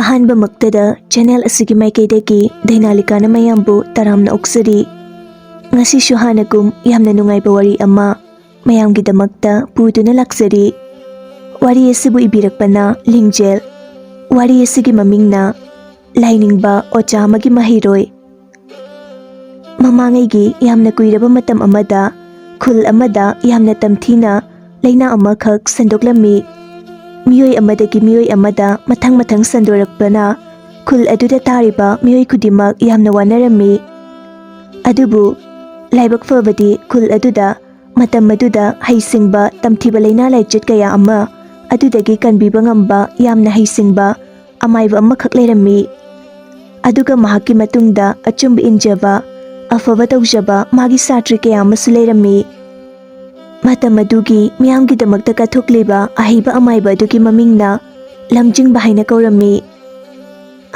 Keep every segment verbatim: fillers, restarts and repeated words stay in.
ꯑꯍꯥꯟꯕꯃꯛꯇꯗ channel ꯑꯁꯤꯒꯤ ꯃꯥꯏꯀꯩꯗꯒꯤ ꯗꯩꯅꯥꯂꯤꯀꯥꯅ ꯃꯌꯥꯝꯕꯨ ꯇꯔꯥꯝꯅ ꯑꯣꯛꯆꯔꯤ꯫ ꯉꯁꯤꯁꯨ ꯍꯥꯟꯅꯒꯨꯝ ꯌꯥꯝꯅ ꯅꯨꯡꯉꯥꯏꯕ ꯋꯥꯔꯤ ꯑꯃ ꯃꯌꯥꯝꯒꯤꯗꯃꯛꯇ ꯄꯨꯗꯨꯅ ꯂꯥꯛꯆꯔꯤ꯫ ꯋꯥꯔꯤ ꯑꯁꯤꯕꯨ ꯏꯕꯤꯔꯛꯄꯅ ꯂꯤꯡꯖꯦꯜ꯫ ꯋꯥꯔꯤ ꯑꯁꯤꯒꯤ ꯃꯃꯤꯡꯅ ꯂꯥꯏꯅꯤꯡꯕ ꯑꯣꯖꯥ ꯑꯃꯒꯤ ꯃꯍꯩꯔꯣꯏ꯫ ꯃꯃꯥꯡꯉꯩꯒꯤ ꯌꯥꯝꯅ ꯀꯨꯏꯔꯕ ꯃꯇꯝ ꯑꯃꯗ ꯈꯨꯜ ꯑꯃꯗ ꯌꯥꯝꯅ ꯇꯝꯊꯤꯅ ꯂꯥꯏꯅꯥ ꯑꯃꯈꯛ ꯁꯟꯗꯣꯛꯂꯝꯃꯤ꯫ ꯃꯤꯑꯣꯏ ꯑꯃꯗꯒꯤ ꯃꯤꯑꯣꯏ ꯑꯃꯗ ꯃꯊꯪ ꯃꯊꯪ ꯁꯟꯗꯣꯔꯛꯄꯅ ꯈꯨꯜ ꯑꯗꯨꯗ ꯇꯥꯔꯤꯕ ꯃꯤꯑꯣꯏ ꯈꯨꯗꯤꯡꯃꯛ ꯌꯥꯝꯅ ꯋꯥꯅꯔꯝꯃꯤ꯫ ꯑꯗꯨꯕꯨ ꯂꯥꯏꯕꯛ ꯐꯕꯗꯤ ꯈꯨꯜ ꯑꯗꯨꯗ ꯃꯇꯝ ꯑꯗꯨꯗ ꯍꯩꯁꯤꯡꯕ ꯇꯝꯊꯤꯕ ꯂꯥꯏꯅꯥ ꯂꯥꯏꯆꯠ ꯀꯌꯥ ꯑꯃ ꯑꯗꯨꯗꯒꯤ ꯀꯟꯕꯤꯕ ꯉꯝꯕ ꯌꯥꯝꯅ ꯍꯩꯁꯤꯡꯕ ꯑꯃꯥꯏꯕ ꯑꯃꯈꯛ ꯂꯩꯔꯝꯃꯤ꯫ ꯑꯗꯨꯒ ꯃꯍꯥꯛꯀꯤ ꯃꯇꯨꯡꯗ ꯑꯆꯨꯝꯕ ꯏꯟꯖꯕ, ꯑꯐꯕ ꯇꯧꯖꯕ ꯃꯥꯒꯤ ꯁꯥꯇ꯭ꯔꯤ ꯀꯌꯥ ꯑꯃꯁꯨ ꯂꯩꯔꯝꯃꯤ꯫ ꯃꯇꯝ ꯑꯗꯨꯒꯤ ꯃꯤꯌꯥꯝꯒꯤꯗꯃꯛꯇ ꯀꯠꯊꯣꯛꯂꯤꯕ ꯑꯍꯩꯕ ꯑꯃꯥꯏꯕ ꯑꯗꯨꯒꯤ ꯃꯃꯤꯡꯅ ꯂꯝꯖꯤꯡꯕ ꯍꯥꯏꯅ ꯀꯧꯔꯝꯃꯤ꯫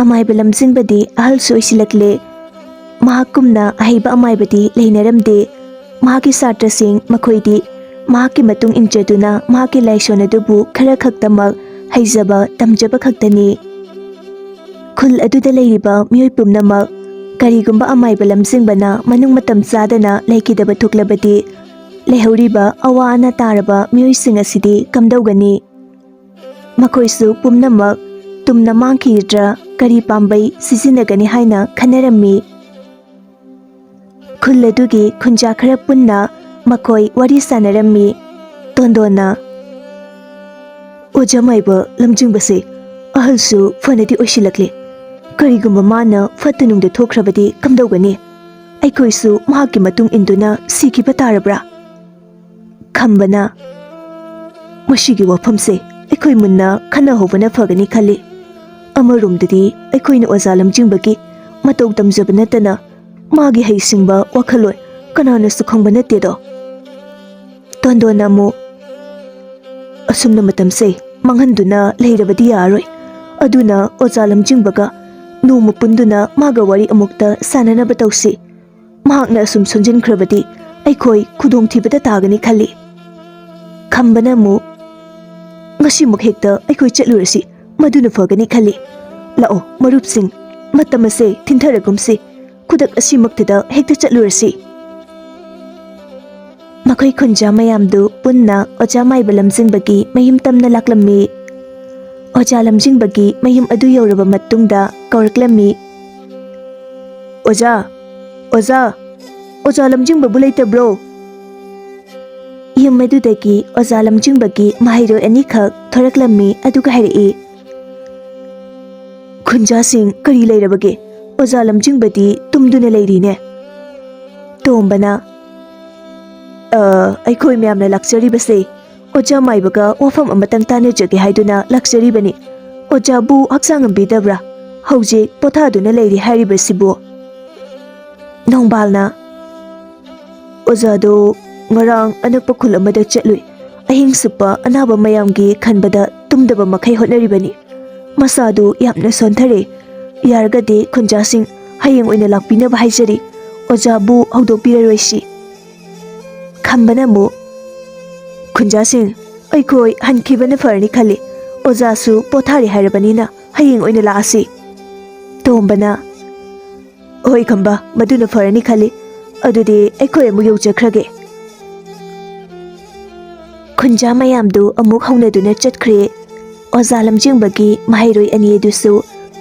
ꯑꯃꯥꯏꯕ ꯂꯝꯖꯤꯡꯕꯗꯤ ꯑꯍꯜꯁꯨ ꯑꯣꯏꯁꯤꯜꯂꯛꯂꯦ꯫ ꯃꯍꯥꯛꯀꯨꯝꯅ ꯑꯍꯩꯕ ꯑꯃꯥꯏꯕꯗꯤ ꯂꯩꯅꯔꯝꯗꯦ꯫ ꯃꯍꯥꯛꯀꯤ ꯁꯥꯇ꯭ꯔꯁꯤꯡ ꯃꯈꯣꯏꯗꯤ ꯃꯍꯥꯛꯀꯤ ꯃꯇꯨꯡ ꯏꯟꯖꯗꯨꯅ ꯃꯍꯥꯛꯀꯤ ꯂꯥꯏꯁꯣꯟ ꯑꯗꯨꯕꯨ ꯈꯔ ꯈꯛꯇꯃꯛ ꯍꯩꯖꯕ ꯇꯝꯖꯕ ꯈꯛꯇꯅꯤ꯫ ꯈꯨꯜ ꯑꯗꯨꯗ ꯂꯩꯔꯤꯕ ꯃꯤꯑꯣꯏ ꯄꯨꯝꯅꯃꯛ ꯀꯔꯤꯒꯨꯝꯕ ꯑꯃꯥꯏꯕ ꯂꯝꯖꯤꯡꯕꯅ ꯃꯅꯨꯡ ꯃꯇꯝ ꯆꯥꯗꯅ ꯂꯩꯈꯤꯗꯕ ꯊꯣꯛꯂꯕꯗꯤ ꯂꯩꯍꯧꯔꯤꯕ ꯑꯋꯥ ꯑꯅꯥ ꯇꯥꯔꯕ ꯃꯤꯑꯣꯏꯁꯤꯡ ꯑꯁꯤꯗꯤ ꯀꯝꯗꯧꯒꯅꯤ? ꯃꯈꯣꯏꯁꯨ ꯄꯨꯝꯅꯃꯛ ꯇꯨꯝꯅ ꯃꯥꯡꯈꯤꯒꯗ꯭ꯔꯥ, ꯀꯔꯤ ꯄꯥꯝꯕꯩ ꯁꯤꯖꯤꯟꯅꯒꯅꯤ ꯍꯥꯏꯅ ꯈꯟꯅꯔꯝꯃꯤ꯫ ꯈꯨꯜ ꯑꯗꯨꯒꯤ ꯈꯨꯟꯖꯥ ꯈꯔ ꯄꯨꯟꯅ ꯃꯈꯣꯏ ꯋꯥꯔꯤ ꯁꯥꯟꯅꯔꯝꯃꯤ꯫ ꯇꯣꯟꯗꯣꯟꯅ, "ꯑꯣꯖꯥ ꯃꯥꯏꯕ ꯂꯝꯖꯤꯡꯕꯁꯦ ꯑꯍꯜꯁꯨ ꯐꯅꯗꯤ ꯑꯣꯏꯁꯤꯜꯂꯛꯂꯦ꯫ ꯀꯔꯤꯒꯨꯝꯕ ꯃꯥꯅ ꯐꯠꯇ ꯅꯨꯡꯗ ꯊꯣꯛꯈ꯭ꯔꯕꯗꯤ ꯀꯝꯗꯧꯒꯅꯤ? ꯑꯩꯈꯣꯏꯁꯨ ꯃꯍꯥꯛꯀꯤ ꯃꯇꯨꯡ ꯏꯟꯗꯨꯅ ꯁꯤꯈꯤꯕ ꯇꯥꯔꯕ꯭ꯔꯥ?" ꯈꯝꯕꯅ, "ꯃꯁꯤꯒꯤ ꯋꯥꯐꯝꯁꯦ ꯑꯩꯈꯣꯏ ꯃꯨꯟꯅ ꯈꯟꯅꯍꯧꯕꯅ ꯐꯒꯅꯤ ꯈꯜꯂꯤ꯫ ꯑꯃꯔꯣꯝꯗꯗꯤ ꯑꯩꯈꯣꯏꯅ ꯑꯣꯖꯥ ꯂꯝꯖꯤꯡꯕꯒꯤ ꯃꯇꯧ ꯇꯝꯖꯕ ꯅꯠꯇꯅ ꯃꯥꯒꯤ ꯍꯩꯁꯤꯡꯕ ꯋꯥꯈꯜꯂꯣꯟ ꯀꯅꯥꯅꯁꯨ ꯈꯪꯕ ꯅꯠꯇꯦꯗꯣ꯫" ꯇꯣꯟꯗꯣꯟꯅ ꯑꯃꯨꯛ, "ꯑꯁꯨꯝꯅ ꯃꯇꯝꯁꯦ ꯃꯥꯡꯍꯟꯗꯨꯅ ꯂꯩꯔꯕꯗꯤ ꯌꯥꯔꯣꯏ꯫ ꯑꯗꯨꯅ ꯑꯣꯖꯥ ꯂꯝꯖꯤꯡꯕꯒ ꯅꯣꯡꯃ ꯄꯨꯟꯗꯨꯅ ꯃꯥꯒ ꯋꯥꯔꯤ ꯑꯃꯨꯛꯇ ꯁꯥꯟꯅꯅꯕ ꯇꯧꯁꯤ꯫ ꯃꯍꯥꯛꯅ ꯑꯁꯨꯝ ꯁꯣꯟꯖꯤꯟꯈ꯭ꯔꯕꯗꯤ ꯑꯩꯈꯣꯏ ꯈꯨꯗꯣꯡꯊꯤꯕꯗ ꯇꯥꯒꯅꯤ ꯈꯜꯂꯤ꯫" ꯈꯝꯕꯅ ꯑꯃꯨꯛ, "ꯉꯁꯤꯃꯛ ꯍꯦꯛꯇ ꯑꯩꯈꯣꯏ ꯆꯠꯂꯨꯔꯁꯤ, ꯃꯗꯨꯅ ꯐꯒꯅꯤ ꯈꯜꯂꯤ꯫ ꯂꯥꯛꯑꯣ ꯃꯔꯨꯞꯁꯤꯡ, ꯃꯇꯝ ꯑꯁꯦ ꯊꯤꯟꯊꯔꯒꯨꯝꯁꯤ꯫ ꯈꯨꯗꯛ ꯑꯁꯤꯃꯛꯇꯗ ꯍꯦꯛꯇ ꯆꯠꯂꯨꯔꯁꯤ꯫ ꯃꯈꯣꯏ ꯈꯨꯟꯖꯥ ꯃꯌꯥꯝꯗꯨ ꯄꯨꯟꯅ ꯑꯣꯖꯥ ꯃꯥꯏꯕ ꯂꯝꯖꯤꯡꯕꯒꯤ ꯃꯌꯨꯝ ꯇꯝꯅ ꯂꯥꯛꯂꯝꯃꯤ꯫ ꯑꯣꯖꯥ ꯂꯝꯖꯤꯡꯕꯒꯤ ꯃꯌꯨꯝ ꯑꯗꯨ ꯌꯧꯔꯕ ꯃꯇꯨꯡꯗ ꯀꯧꯔꯛꯂꯝꯃꯤ꯫ "ꯑꯣꯖꯥ, ꯑꯣꯖꯥ, ꯑꯣꯖꯥ ꯂꯝꯖꯤꯡꯕꯕꯨ ꯂꯩꯇꯕ꯭ꯔꯣ?" ꯌꯨꯝ ꯑꯗꯨꯗꯒꯤ ꯑꯣꯖꯥ ꯂꯝꯖꯤꯡꯕꯒꯤ ꯃꯍꯩꯔꯣꯏ ꯑꯅꯤꯈꯛ ꯊꯣꯔꯛꯂꯝꯃꯤ, ꯑꯗꯨꯒ ꯍꯥꯏꯔꯛꯏ, "ꯈꯨꯟꯖꯥꯁꯤꯡ, ꯀꯔꯤ ꯂꯩꯔꯕꯒꯦ? ꯑꯣꯖꯥ ꯂꯝꯖꯤꯡꯕꯗꯤ ꯇꯨꯝꯗꯨꯅ ꯂꯩꯔꯤꯅꯦ꯫" ꯇꯣꯝꯕꯅ, "ꯑ, ꯑꯩꯈꯣꯏ ꯃꯌꯥꯝꯅ ꯂꯥꯛꯆꯔꯤꯕꯁꯦ ꯑꯣꯖꯥ ꯃꯥꯏꯕꯒ ꯋꯥꯐꯝ ꯑꯃꯇꯪ ꯇꯥꯟꯅꯖꯒꯦ ꯍꯥꯏꯗꯨꯅ ꯂꯥꯛꯆꯔꯤꯕꯅꯤ꯫ ꯑꯣꯖꯥꯕꯨ ꯍꯛꯆꯥꯡ ꯉꯝꯕꯤꯗꯕ꯭ꯔꯥ? ꯍꯧꯖꯤꯛ ꯄꯣꯊꯥꯗꯨꯅ ꯂꯩꯔꯤ ꯍꯥꯏꯔꯤꯕꯁꯤꯕꯨ?" ꯅꯣꯡꯕꯥꯜꯅ, "ꯑꯣꯖꯥꯗꯣ ꯉꯔꯥꯡ ꯑꯅꯛꯄ ꯈꯨꯜ ꯑꯃꯗ ꯆꯠꯂꯨꯏ꯫ ꯑꯍꯤꯡ ꯁꯨꯞꯄ ꯑꯅꯥꯕ ꯃꯌꯥꯝꯒꯤ ꯈꯟꯕꯗ ꯇꯨꯝꯗꯕ ꯃꯈꯩ ꯍꯣꯠꯅꯔꯤꯕꯅꯤ꯫ ꯃꯁꯥꯗꯨ ꯌꯥꯝꯅ ꯁꯣꯟꯊꯔꯦ꯫ ꯌꯥꯔꯒꯗꯤ ꯈꯨꯟꯖꯥꯁꯤꯡ, ꯍꯌꯦꯡ ꯑꯣꯏꯅ ꯂꯥꯛꯄꯤꯅꯕ ꯍꯥꯏꯖꯔꯤ꯫ ꯑꯣꯖꯥꯕꯨ ꯍꯧꯗꯣꯛꯄꯤꯔꯔꯣꯏꯁꯤ꯫" ꯈꯝꯕꯅ ꯑꯃꯨꯛ, "ꯈꯨꯟꯖꯥꯁꯤꯡ, ꯑꯩꯈꯣꯏ ꯍꯟꯈꯤꯕꯅ ꯐꯔꯅꯤ ꯈꯜꯂꯤ꯫ ꯑꯣꯖꯥꯁꯨ ꯄꯣꯊꯥꯔꯤ ꯍꯥꯏꯔꯕꯅꯤꯅ ꯍꯌꯦꯡ ꯑꯣꯏꯅ ꯂꯥꯛꯑꯁꯤ꯫" ꯇꯣꯝꯕꯅ, "ꯍꯣꯏ ꯈꯝꯕ, ꯃꯗꯨꯅ ꯐꯔꯅꯤ ꯈꯜꯂꯤ꯫ ꯑꯗꯨꯗꯤ ꯑꯩꯈꯣꯏ ꯑꯃꯨꯛ ꯌꯧꯖꯈ꯭ꯔꯒꯦ꯫" ꯈꯨꯟꯖꯥ ꯃꯌꯥꯝꯗꯨ ꯑꯃꯨꯛ ꯍꯧꯅꯗꯨꯅ ꯆꯠꯈ꯭ꯔꯦ꯫ ꯑꯣꯖꯥ ꯂꯝꯖꯤꯡꯕꯒꯤ ꯃꯍꯩꯔꯣꯏ ꯑꯅꯤ ꯑꯗꯨꯁꯨ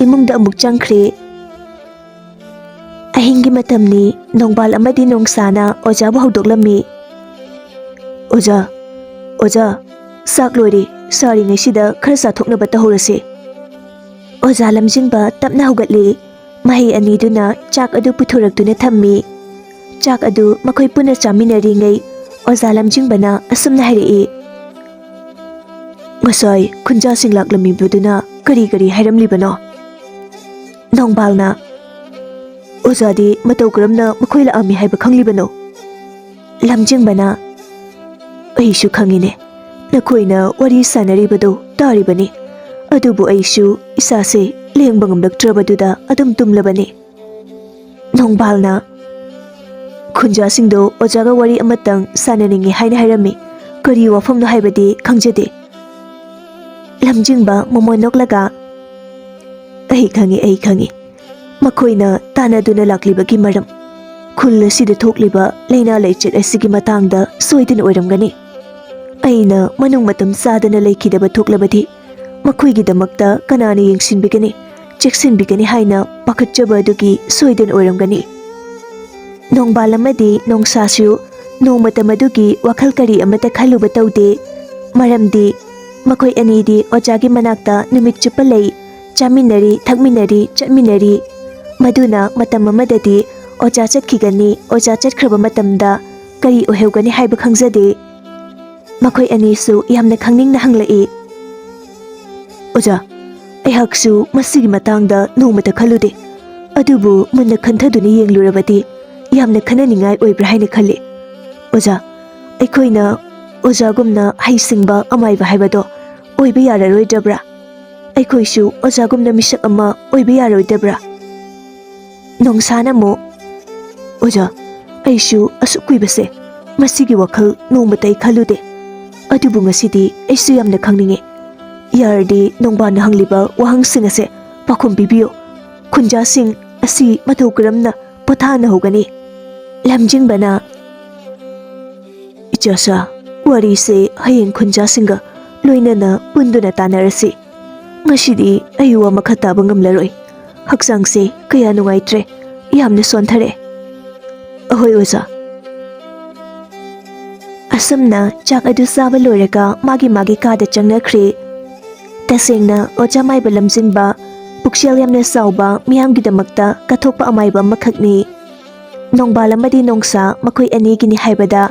ꯏꯃꯨꯡꯗ ꯑꯃꯨꯛ ꯆꯪꯈ꯭ꯔꯦ꯫ ꯑꯍꯤꯡꯒꯤ ꯃꯇꯝꯅꯤ꯫ ꯅꯣꯡꯕꯥꯜ ꯑꯃꯗꯤ ꯅꯣꯡꯁꯥꯅ ꯑꯣꯖꯥꯕꯨ ꯍꯧꯗꯣꯛꯂꯝꯃꯤ꯫ "ꯑꯣꯖꯥ, ꯑꯣꯖꯥ, ꯆꯥꯛ ꯂꯣꯏꯔꯦ꯫ ꯁꯥꯔꯤꯉꯩꯁꯤꯗ ꯈꯔ ꯆꯥꯊꯣꯛꯅꯕ ꯇꯧꯍꯧꯔꯁꯦ꯫" ꯑꯣꯖꯥ ꯂꯝꯖꯤꯡꯕ ꯇꯞꯅ ꯍꯧꯒꯠꯂꯤ꯫ ꯃꯍꯩ ꯑꯅꯤꯗꯨꯅ ꯆꯥꯛ ꯑꯗꯨ ꯄꯨꯊꯣꯔꯛꯇꯨꯅ ꯊꯝꯃꯤ꯫ ꯆꯥꯛ ꯑꯗꯨ ꯃꯈꯣꯏ ꯄꯨꯟꯅ ꯆꯥꯃꯤꯟꯅꯔꯤꯉꯩ ꯑꯣꯖꯥ ꯂꯝꯖꯤꯡꯕꯅ ꯑꯁꯨꯝꯅ ꯍꯥꯏꯔꯛꯏ, "ꯉꯁꯥꯏ ꯈꯨꯟꯖꯥꯁꯤꯡ ꯂꯥꯛꯂꯝꯃꯤꯕꯗꯨꯅ ꯀꯔꯤ ꯀꯔꯤ ꯍꯥꯏꯔꯝꯂꯤꯕꯅꯣ?" ꯅꯣꯡꯕꯥꯜꯅ, "ꯑꯣꯖꯥꯗꯤ ꯃꯇꯧ ꯀꯔꯝꯅ ꯃꯈꯣꯏ ꯂꯥꯛꯑꯝꯃꯤ ꯍꯥꯏꯕ ꯈꯪꯂꯤꯕꯅꯣ?" ꯂꯝꯖꯤꯡꯕꯅ, "ꯑꯩꯁꯨ ꯈꯪꯉꯤꯅꯦ, ꯅꯈꯣꯏꯅ ꯋꯥꯔꯤ ꯁꯥꯟꯅꯔꯤꯕꯗꯨ ꯇꯥꯔꯤꯕꯅꯤ, ꯑꯗꯨꯕꯨ ꯑꯩꯁꯨ ꯏꯁꯥꯁꯦ ꯂꯦꯡꯕ ꯉꯝꯂꯛꯇ꯭ꯔꯕꯗꯨꯗ ꯑꯗꯨꯝ ꯇꯨꯝꯂꯕꯅꯤ꯫" ꯅꯣꯡꯕꯥꯜꯅ, "ꯈꯨꯟꯖꯥꯁꯤꯡꯗꯣ ꯑꯣꯖꯥꯒ ꯋꯥꯔꯤ ꯑꯃꯇꯪ ꯁꯥꯟꯅꯅꯤꯡꯉꯤ ꯍꯥꯏꯅ ꯍꯥꯏꯔꯝꯃꯤ꯫ ꯀꯔꯤ ꯋꯥꯐꯝꯅꯣ ꯍꯥꯏꯕꯗꯤ ꯈꯪꯖꯗꯦ꯫" ꯂꯝꯖꯤꯡꯕ ꯃꯃꯣꯟ ꯅꯣꯛꯂꯒ, ꯑꯩ ꯈꯪꯏ, ꯑꯩ ꯈꯪꯏ꯫ ꯃꯈꯣꯏꯅ ꯇꯥꯟꯅꯗꯨꯅ ꯂꯥꯛꯂꯤꯕꯒꯤ ꯃꯔꯝ, ꯈꯨꯜ ꯑꯁꯤꯗ ꯊꯣꯛꯂꯤꯕ ꯂꯥꯏꯅꯥ ꯂꯥꯏꯆꯠ ꯑꯁꯤꯒꯤ ꯃꯇꯥꯡꯗ ꯁꯣꯏꯗꯅ ꯑꯣꯏꯔꯝꯒꯅꯤ꯫ ꯑꯩꯅ ꯃꯅꯨꯡ ꯃꯇꯝ ꯆꯥꯗꯅ ꯂꯩꯈꯤꯗꯕ ꯊꯣꯛꯂꯕꯗꯤ, ꯃꯈꯣꯏꯒꯤꯗꯃꯛꯇ ꯀꯅꯥꯅ ꯌꯦꯡꯁꯤꯟꯕꯤꯒꯅꯤ, ꯆꯦꯛꯁꯤꯟꯕꯤꯒꯅꯤ ꯍꯥꯏꯅ ꯄꯥꯈꯠꯆꯕ ꯑꯗꯨꯒꯤ ꯁꯣꯏꯗꯅ ꯑꯣꯏꯔꯝꯒꯅꯤ꯫ ꯅꯣꯡꯕꯥꯜ ꯑꯃꯗꯤ ꯅꯣꯡꯁꯥꯁꯨ ꯅꯣꯡꯃꯇ ꯃꯗꯨꯒꯤ ꯋꯥꯈꯜ ꯀꯔꯤ ꯑꯃꯠꯇ ꯈꯜꯂꯨꯕ ꯇꯧꯗꯦ꯫ ꯃꯔꯝꯗꯤ ꯃꯈꯣꯏ ꯑꯅꯤꯗꯤ ꯑꯣꯖꯥꯒꯤ ꯃꯅꯥꯛꯇ ꯅꯨꯃꯤꯠ ꯆꯨꯞꯄ ꯂꯩ, ꯆꯥꯃꯤꯟꯅꯔꯤ, ꯊꯛꯃꯤꯟꯅꯔꯤ, ꯆꯠꯃꯤꯟꯅꯔꯤ꯫ ꯃꯗꯨꯅ ꯃꯇꯝ ꯑꯃꯗꯗꯤ ꯑꯣꯖꯥ ꯆꯠꯈꯤꯒꯅꯤ, ꯑꯣꯖꯥ ꯆꯠꯈ꯭ꯔꯕ ꯃꯇꯝꯗ ꯀꯔꯤ ꯑꯣꯏꯍꯧꯒꯅꯤ ꯍꯥꯏꯕ ꯈꯪꯖꯗꯦ꯫ ꯃꯈꯣꯏ ꯑꯅꯤꯁꯨ ꯌꯥꯝꯅ ꯈꯪꯅꯤꯡꯅ ꯍꯪꯂꯛꯏ꯫ "ꯑꯣꯖꯥ, ꯑꯩꯍꯥꯛꯁꯨ ꯃꯁꯤꯒꯤ ꯃꯇꯥꯡꯗ ꯅꯣꯡꯃꯇ ꯈꯜꯂꯨꯗꯦ, ꯑꯗꯨꯕꯨ ꯃꯨꯟꯅ ꯈꯟꯊꯗꯨꯅ ꯌꯦꯡꯂꯨꯔꯕꯗꯤ ꯌꯥꯝꯅ ꯈꯟꯅꯅꯤꯡꯉꯥꯏ ꯑꯣꯏꯕ꯭ꯔꯥ ꯍꯥꯏꯅ ꯈꯜꯂꯤ꯫ ꯑꯣꯖꯥ, ꯑꯩꯈꯣꯏꯅ ꯑꯣꯖꯥꯒꯨꯝꯅ ꯍꯩꯁꯤꯡꯕ ꯑꯃꯥꯏꯕ ꯍꯥꯏꯕꯗꯣ ꯑꯣꯏꯕ ꯌꯥꯔꯔꯣꯏꯗ꯭ꯔꯕ꯭ꯔꯥ? ꯑꯩꯈꯣꯏꯁꯨ ꯑꯣꯖꯥꯒꯨꯝꯅ ꯃꯤꯁꯛ ꯑꯃ ꯑꯣꯏꯕ ꯌꯥꯔꯣꯏꯗꯕ꯭ꯔꯥ?" ꯅꯣꯡꯁꯥꯅ ꯑꯃꯨꯛ, "ꯑꯣꯖꯥ, ꯑꯩꯁꯨ ꯑꯁꯨꯛ ꯀꯨꯏꯕꯁꯦ ꯃꯁꯤꯒꯤ ꯋꯥꯈꯜ ꯅꯣꯡꯃꯇ ꯑꯩ ꯈꯜꯂꯨꯗꯦ꯫ ꯑꯗꯨꯕꯨ ꯉꯁꯤꯗꯤ ꯑꯩꯁꯨ ꯌꯥꯝꯅ ꯈꯪꯅꯤꯡꯉꯦ꯫ ꯌꯥꯔꯗꯤ ꯅꯣꯡꯕꯥꯟꯅ ꯍꯪꯂꯤꯕ ꯋꯥꯍꯪꯁꯤꯡ ꯑꯁꯦ ꯄꯥꯎꯈꯨꯝ ꯄꯤꯕꯤꯌꯨ꯫ ꯈꯨꯟꯖꯥꯁꯤꯡ ꯑꯁꯤ ꯃꯇꯧ ꯀꯔꯝꯅ ꯄꯣꯊꯥꯍꯟꯍꯧꯒꯅꯤ?" ꯂꯝꯖꯤꯡꯕꯅ, "ꯏꯆꯥꯁꯥ, ꯋꯥꯔꯤꯁꯦ ꯍꯌꯦꯡ ꯈꯨꯟꯖꯥꯁꯤꯡꯒ ꯂꯣꯏꯅꯅ ꯄꯨꯟꯗꯨꯅ ꯇꯥꯟꯅꯔꯁꯤ꯫ ꯉꯁꯤꯗꯤ ꯑꯩ ꯋꯥ ꯃꯈꯥ ꯇꯥꯕ ꯉꯝꯂꯔꯣꯏ꯫ ꯍꯛꯆꯥꯡꯁꯦ ꯀꯌꯥ ꯅꯨꯡꯉꯥꯏꯇ꯭ꯔꯦ, ꯌꯥꯝꯅ ꯁꯣꯟꯊꯔꯦ꯫" "ꯑꯍꯣꯏ ꯑꯣꯖꯥ꯫" ꯑꯁꯨꯝꯅ ꯆꯥꯛ ꯑꯗꯨ ꯆꯥꯕ ꯂꯣꯏꯔꯒ ꯃꯥꯒꯤ ꯃꯥꯒꯤ ꯀꯥꯗ ꯆꯪꯅꯈ꯭ꯔꯦ꯫ ꯇꯁꯦꯡꯅ ꯑꯣꯖꯥ ꯃꯥꯏꯕ ꯂꯝꯖꯤꯡꯕ ꯄꯨꯛꯆꯦꯜ ꯌꯥꯝꯅ ꯆꯥꯎꯕ, ꯃꯤꯌꯥꯝꯒꯤꯗꯃꯛꯇ ꯀꯠꯊꯣꯛꯄ ꯑꯃꯥꯏꯕ ꯑꯃꯈꯛꯅꯤ꯫ ꯅꯣꯡꯕꯥꯜ ꯑꯃꯗꯤ ꯅꯣꯡꯁꯥ ꯃꯈꯣꯏ ꯑꯅꯤꯒꯤꯅꯤ ꯍꯥꯏꯕꯗ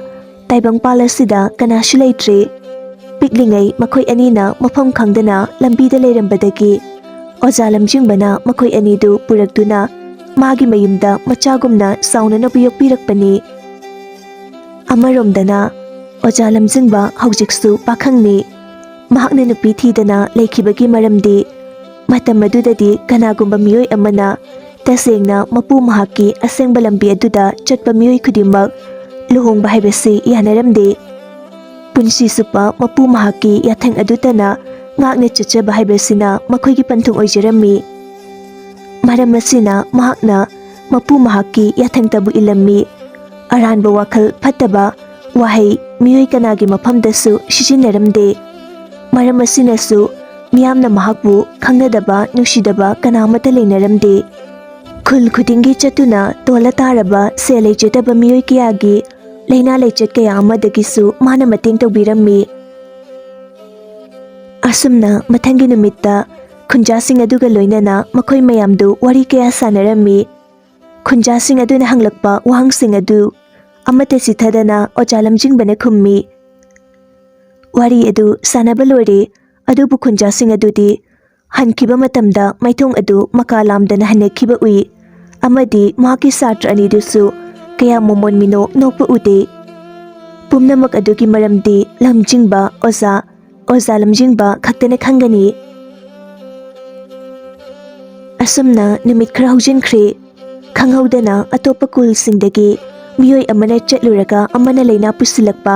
ꯇꯥꯏꯕꯪꯄꯥꯜ ꯑꯁꯤꯗ ꯀꯅꯥꯁꯨ ꯂꯩꯇ꯭ꯔꯦ꯫ ꯄꯤꯛꯂꯤꯉꯩ ꯃꯈꯣꯏ ꯑꯅꯤꯅ ꯃꯐꯝ ꯈꯪꯗꯅ ꯂꯝꯕꯤꯗ ꯂꯩꯔꯝꯕꯗꯒꯤ ꯑꯣꯖꯥ ꯂꯝꯖꯤꯡꯕꯅ ꯃꯈꯣꯏ ꯑꯅꯤꯗꯨ ꯄꯨꯔꯛꯇꯨꯅ ꯃꯥꯒꯤ ꯃꯌꯨꯝꯗ ꯃꯆꯥꯒꯨꯝꯅ ꯆꯥꯎꯅꯅꯕ ꯌꯣꯛꯄꯤꯔꯛꯄꯅꯤ꯫ ꯑꯃꯔꯣꯝꯗꯅ ꯑꯣꯖꯥ ꯂꯝꯖꯤꯡꯕ ꯍꯧꯖꯤꯛꯁꯨ ꯄꯥꯈꯪꯅꯤ꯫ ꯃꯍꯥꯛꯅ ꯅꯨꯄꯤ ꯊꯤꯗꯅ ꯂꯩꯈꯤꯕꯒꯤ ꯃꯔꯝꯗꯤ ꯃꯇꯝ ꯑꯗꯨꯗꯗꯤ ꯀꯅꯥꯒꯨꯝꯕ ꯃꯤꯑꯣꯏ ꯑꯃꯅ ꯇꯁꯦꯡꯅ ꯃꯄꯨ ꯃꯍꯥꯛꯀꯤ ꯑꯁꯦꯡꯕ ꯂꯝꯕꯤ ꯑꯗꯨꯗ ꯆꯠꯄ ꯃꯤꯑꯣꯏ ꯈꯨꯗꯤꯡꯃꯛ ꯂꯨꯍꯣꯡꯕ ꯍꯥꯏꯕꯁꯤ ꯌꯥꯅꯔꯝꯗꯦ꯫ ꯄꯨꯟꯁꯤ ꯆꯨꯞꯄ ꯃꯄꯨ ꯃꯍꯥꯛꯀꯤ ꯌꯥꯊꯪ ꯑꯗꯨꯇꯅ ꯉꯥꯛꯅ ꯆꯠꯆꯕ ꯍꯥꯏꯕꯁꯤꯅ ꯃꯈꯣꯏꯒꯤ ꯄꯟꯊꯨꯡ ꯑꯣꯏꯖꯔꯝꯃꯤ꯫ ꯃꯔꯝ ꯑꯁꯤꯅ ꯃꯍꯥꯛꯅ ꯃꯄꯨ ꯃꯍꯥꯛꯀꯤ ꯌꯥꯊꯪꯇꯕꯨ ꯏꯜꯂꯝꯃꯤ꯫ ꯑꯔꯥꯟꯕ ꯋꯥꯈꯜ ꯐꯠꯇꯕ ꯋꯥꯍꯩ ꯃꯤꯑꯣꯏ ꯀꯅꯥꯒꯤ ꯃꯐꯝꯗꯁꯨ ꯁꯤꯖꯤꯟꯅꯔꯝꯗꯦ꯫ ꯃꯔꯝ ꯑꯁꯤꯅꯁꯨ ꯃꯤꯌꯥꯝꯅ ꯃꯍꯥꯛꯄꯨ ꯈꯪꯅꯗꯕ, ꯅꯨꯡꯁꯤꯗꯕ ꯀꯅꯥ ꯑꯃꯠꯇ ꯂꯩꯅꯔꯝꯗꯦ꯫ ꯈꯨꯜ ꯈꯨꯗꯤꯡꯒꯤ ꯆꯠꯇꯨꯅ ꯇꯣꯜꯂ ꯇꯥꯔꯕ ꯁꯦꯜ ꯂꯩꯖꯗꯕ ꯃꯤꯑꯣꯏ ꯀꯌꯥꯒꯤ ꯂꯥꯏꯅꯥ ꯂꯥꯏꯆꯠ ꯀꯌꯥ ꯑꯃꯗꯒꯤꯁꯨ ꯃꯥꯅ ꯃꯇꯦꯡ ꯇꯧꯕꯤꯔꯝꯃꯤ꯫ ꯑꯁꯨꯝꯅ ꯃꯊꯪꯒꯤ ꯅꯨꯃꯤꯠꯇ ꯈꯨꯟꯖꯥꯁꯤꯡ ꯑꯗꯨꯒ ꯂꯣꯏꯅꯅ ꯃꯈꯣꯏ ꯃꯌꯥꯝꯗꯨ ꯋꯥꯔꯤ ꯀꯌꯥ ꯁꯥꯟꯅꯔꯝꯃꯤ꯫ ꯈꯨꯟꯖꯥꯁꯤꯡ ꯑꯗꯨꯅ ꯍꯪꯂꯛꯄ ꯋꯥꯍꯪꯁꯤꯡ ꯑꯗꯨ ꯑꯃꯠꯇ ꯆꯤꯊꯗꯅ ꯑꯣꯖꯥ ꯂꯝꯖꯤꯡꯕꯅ ꯈꯨꯝꯃꯤ꯫ ꯋꯥꯔꯤ ꯑꯗꯨ ꯁꯥꯟꯅꯕ ꯂꯣꯏꯔꯦ, ꯑꯗꯨꯕꯨ ꯈꯨꯟꯖꯥꯁꯤꯡ ꯑꯗꯨꯗꯤ ꯍꯟꯈꯤꯕ ꯃꯇꯝꯗ ꯃꯥꯏꯊꯣꯡ ꯑꯗꯨ ꯃꯀꯥ ꯂꯥꯝꯗꯅ ꯍꯟꯅꯈꯤꯕ ꯎꯏ, ꯑꯃꯗꯤ ꯃꯍꯥꯛꯀꯤ ꯁꯥꯇ꯭ꯔ ꯑꯅꯤꯗꯨꯁꯨ ꯀꯌꯥ ꯃꯣꯃꯣꯟ ꯃꯤꯅꯣꯛ ꯅꯣꯛꯄ ꯎꯗꯦ꯫ ꯄꯨꯝꯅꯃꯛ ꯑꯗꯨꯒꯤ ꯃꯔꯝꯗꯤ ꯂꯝꯖꯤꯡꯕ ꯑꯣꯖꯥ, ꯑꯣꯖꯥ ꯂꯝꯖꯤꯡꯕ ꯈꯛꯇꯅ ꯈꯪꯒꯅꯤ꯫ ꯑꯁꯨꯝꯅ ꯅꯨꯃꯤꯠ ꯈꯔ ꯍꯧꯖꯤꯟꯈ꯭ꯔꯦ꯫ ꯈꯪꯍꯧꯗꯅ ꯑꯇꯣꯞꯄ ꯈꯨꯜꯁꯤꯡꯗꯒꯤ ꯃꯤꯑꯣꯏ ꯑꯃꯅ ꯆꯠꯂꯨꯔꯒ ꯑꯃꯅ ꯂꯥꯏꯅꯥ ꯄꯨꯁꯤꯜꯂꯛꯄ,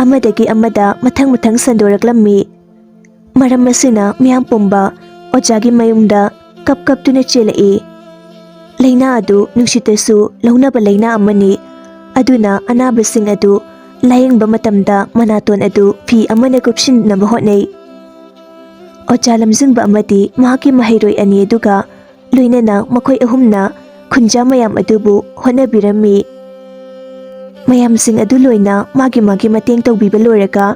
ꯑꯃꯗꯒꯤ ꯑꯃꯗ ꯃꯊꯪ ꯃꯊꯪ ꯁꯟꯗꯣꯔꯛꯂꯝꯃꯤ꯫ ꯃꯔꯝ ꯑꯁꯤꯅ ꯃꯤꯌꯥꯝ ꯄꯨꯝꯕ ꯑꯣꯖꯥꯒꯤ ꯃꯌꯨꯝꯗ ꯀꯞ ꯀꯞꯇꯨꯅ ꯆꯦꯜꯂꯛꯏ꯫ ꯂꯥꯏꯅꯥ ꯑꯗꯨ ꯅꯨꯡꯁꯤꯠꯇꯁꯨ ꯂꯧꯅꯕ ꯂꯥꯏꯅꯥ ꯑꯃꯅꯤ꯫ ꯑꯗꯨꯅ ꯑꯅꯥꯕꯁꯤꯡ ꯑꯗꯨ ꯂꯥꯌꯦꯡꯕ ꯃꯇꯝꯗ ꯃꯅꯥꯇꯣꯟ ꯑꯗꯨ ꯐꯤ ꯑꯃꯅ ꯀꯨꯞꯁꯤꯟꯅꯕ ꯍꯣꯠꯅꯩ꯫ ꯑꯣꯖꯥ ꯂꯝꯖꯤꯡꯕ ꯑꯃꯗꯤ ꯃꯍꯥꯛꯀꯤ ꯃꯍꯩꯔꯣꯏ ꯑꯅꯤ ꯑꯗꯨꯒ ꯂꯣꯏꯅꯅ ꯃꯈꯣꯏ ꯑꯍꯨꯝꯅ ꯈꯨꯟꯖꯥ ꯃꯌꯥꯝ ꯑꯗꯨꯕꯨ ꯍꯣꯠꯅꯕꯤꯔꯝꯃꯤ꯫ ꯃꯌꯥꯝꯁꯤꯡ ꯑꯗꯨ ꯂꯣꯏꯅ ꯃꯥꯒꯤ ꯃꯥꯒꯤ ꯃꯇꯦꯡ ꯇꯧꯕꯤꯕ ꯂꯣꯏꯔꯒ,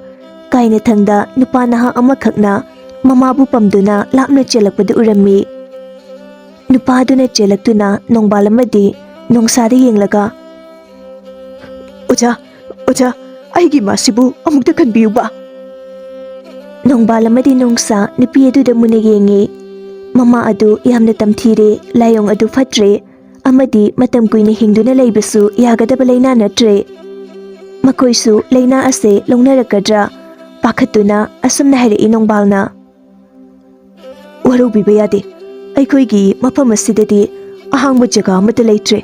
ꯀꯥꯏꯅꯊꯪꯗ ꯅꯨꯄꯥ ꯅꯍꯥ ꯑꯃꯈꯛꯅ ꯃꯃꯥꯕꯨ ꯄꯝꯗꯨꯅ ꯂꯥꯞꯅ ꯆꯦꯜꯂꯛꯄꯗꯨ ꯎꯔꯝꯃꯤ꯫ ꯅꯨꯄꯥꯗꯨꯅ ꯆꯦꯜꯂꯛꯇꯨꯅ ꯅꯣꯡꯕꯥꯜ ꯑꯃꯗꯤ ꯅꯣꯡꯁꯥꯗ ꯌꯦꯡꯂꯒ, "ꯑꯣꯖꯥ, ꯑꯣꯖꯥ, ꯑꯩꯒꯤ ꯏꯃꯥꯁꯤꯕꯨ ꯑꯃꯨꯛꯇ ꯀꯟꯕꯤꯌꯨꯕ!" ꯅꯣꯡꯕꯥꯜ ꯑꯃꯗꯤ ꯅꯣꯡꯁꯥ ꯅꯨꯄꯤ ꯑꯗꯨꯗ ꯃꯨꯟꯅ ꯌꯦꯡꯉꯤ꯫ ꯃꯃꯥ ꯑꯗꯨ ꯌꯥꯝꯅ ꯇꯝꯊꯤꯔꯦ, ꯂꯥꯏꯑꯣꯡ ꯑꯗꯨ ꯐꯠꯇ꯭ꯔꯦ, ꯑꯃꯗꯤ ꯃꯇꯝ ꯀꯨꯏꯅ ꯍꯤꯡꯗꯨꯅ ꯂꯩꯕꯁꯨ ꯌꯥꯒꯗꯕ ꯂꯥꯏꯅꯥ ꯅꯠꯇ꯭ꯔꯦ꯫ ꯃꯈꯣꯏꯁꯨ ꯂꯥꯏꯅꯥ ꯑꯁꯦ ꯂꯧꯅꯔꯛꯀꯗ꯭ꯔꯥ ꯄꯥꯈꯠꯇꯨꯅ ꯑꯁꯨꯝꯅ ꯍꯥꯏꯔꯛꯏ ꯅꯣꯡꯕꯥꯜꯅ꯫ "ꯋꯥꯔꯧꯕꯤꯕ ꯌꯥꯗꯦ꯫ ꯑꯩꯈꯣꯏꯒꯤ ꯃꯐꯝ ꯑꯁꯤꯗꯗꯤ ꯑꯍꯥꯡꯕ ꯖꯒꯥ ꯑꯃꯠꯇ ꯂꯩꯇ꯭ꯔꯦ꯫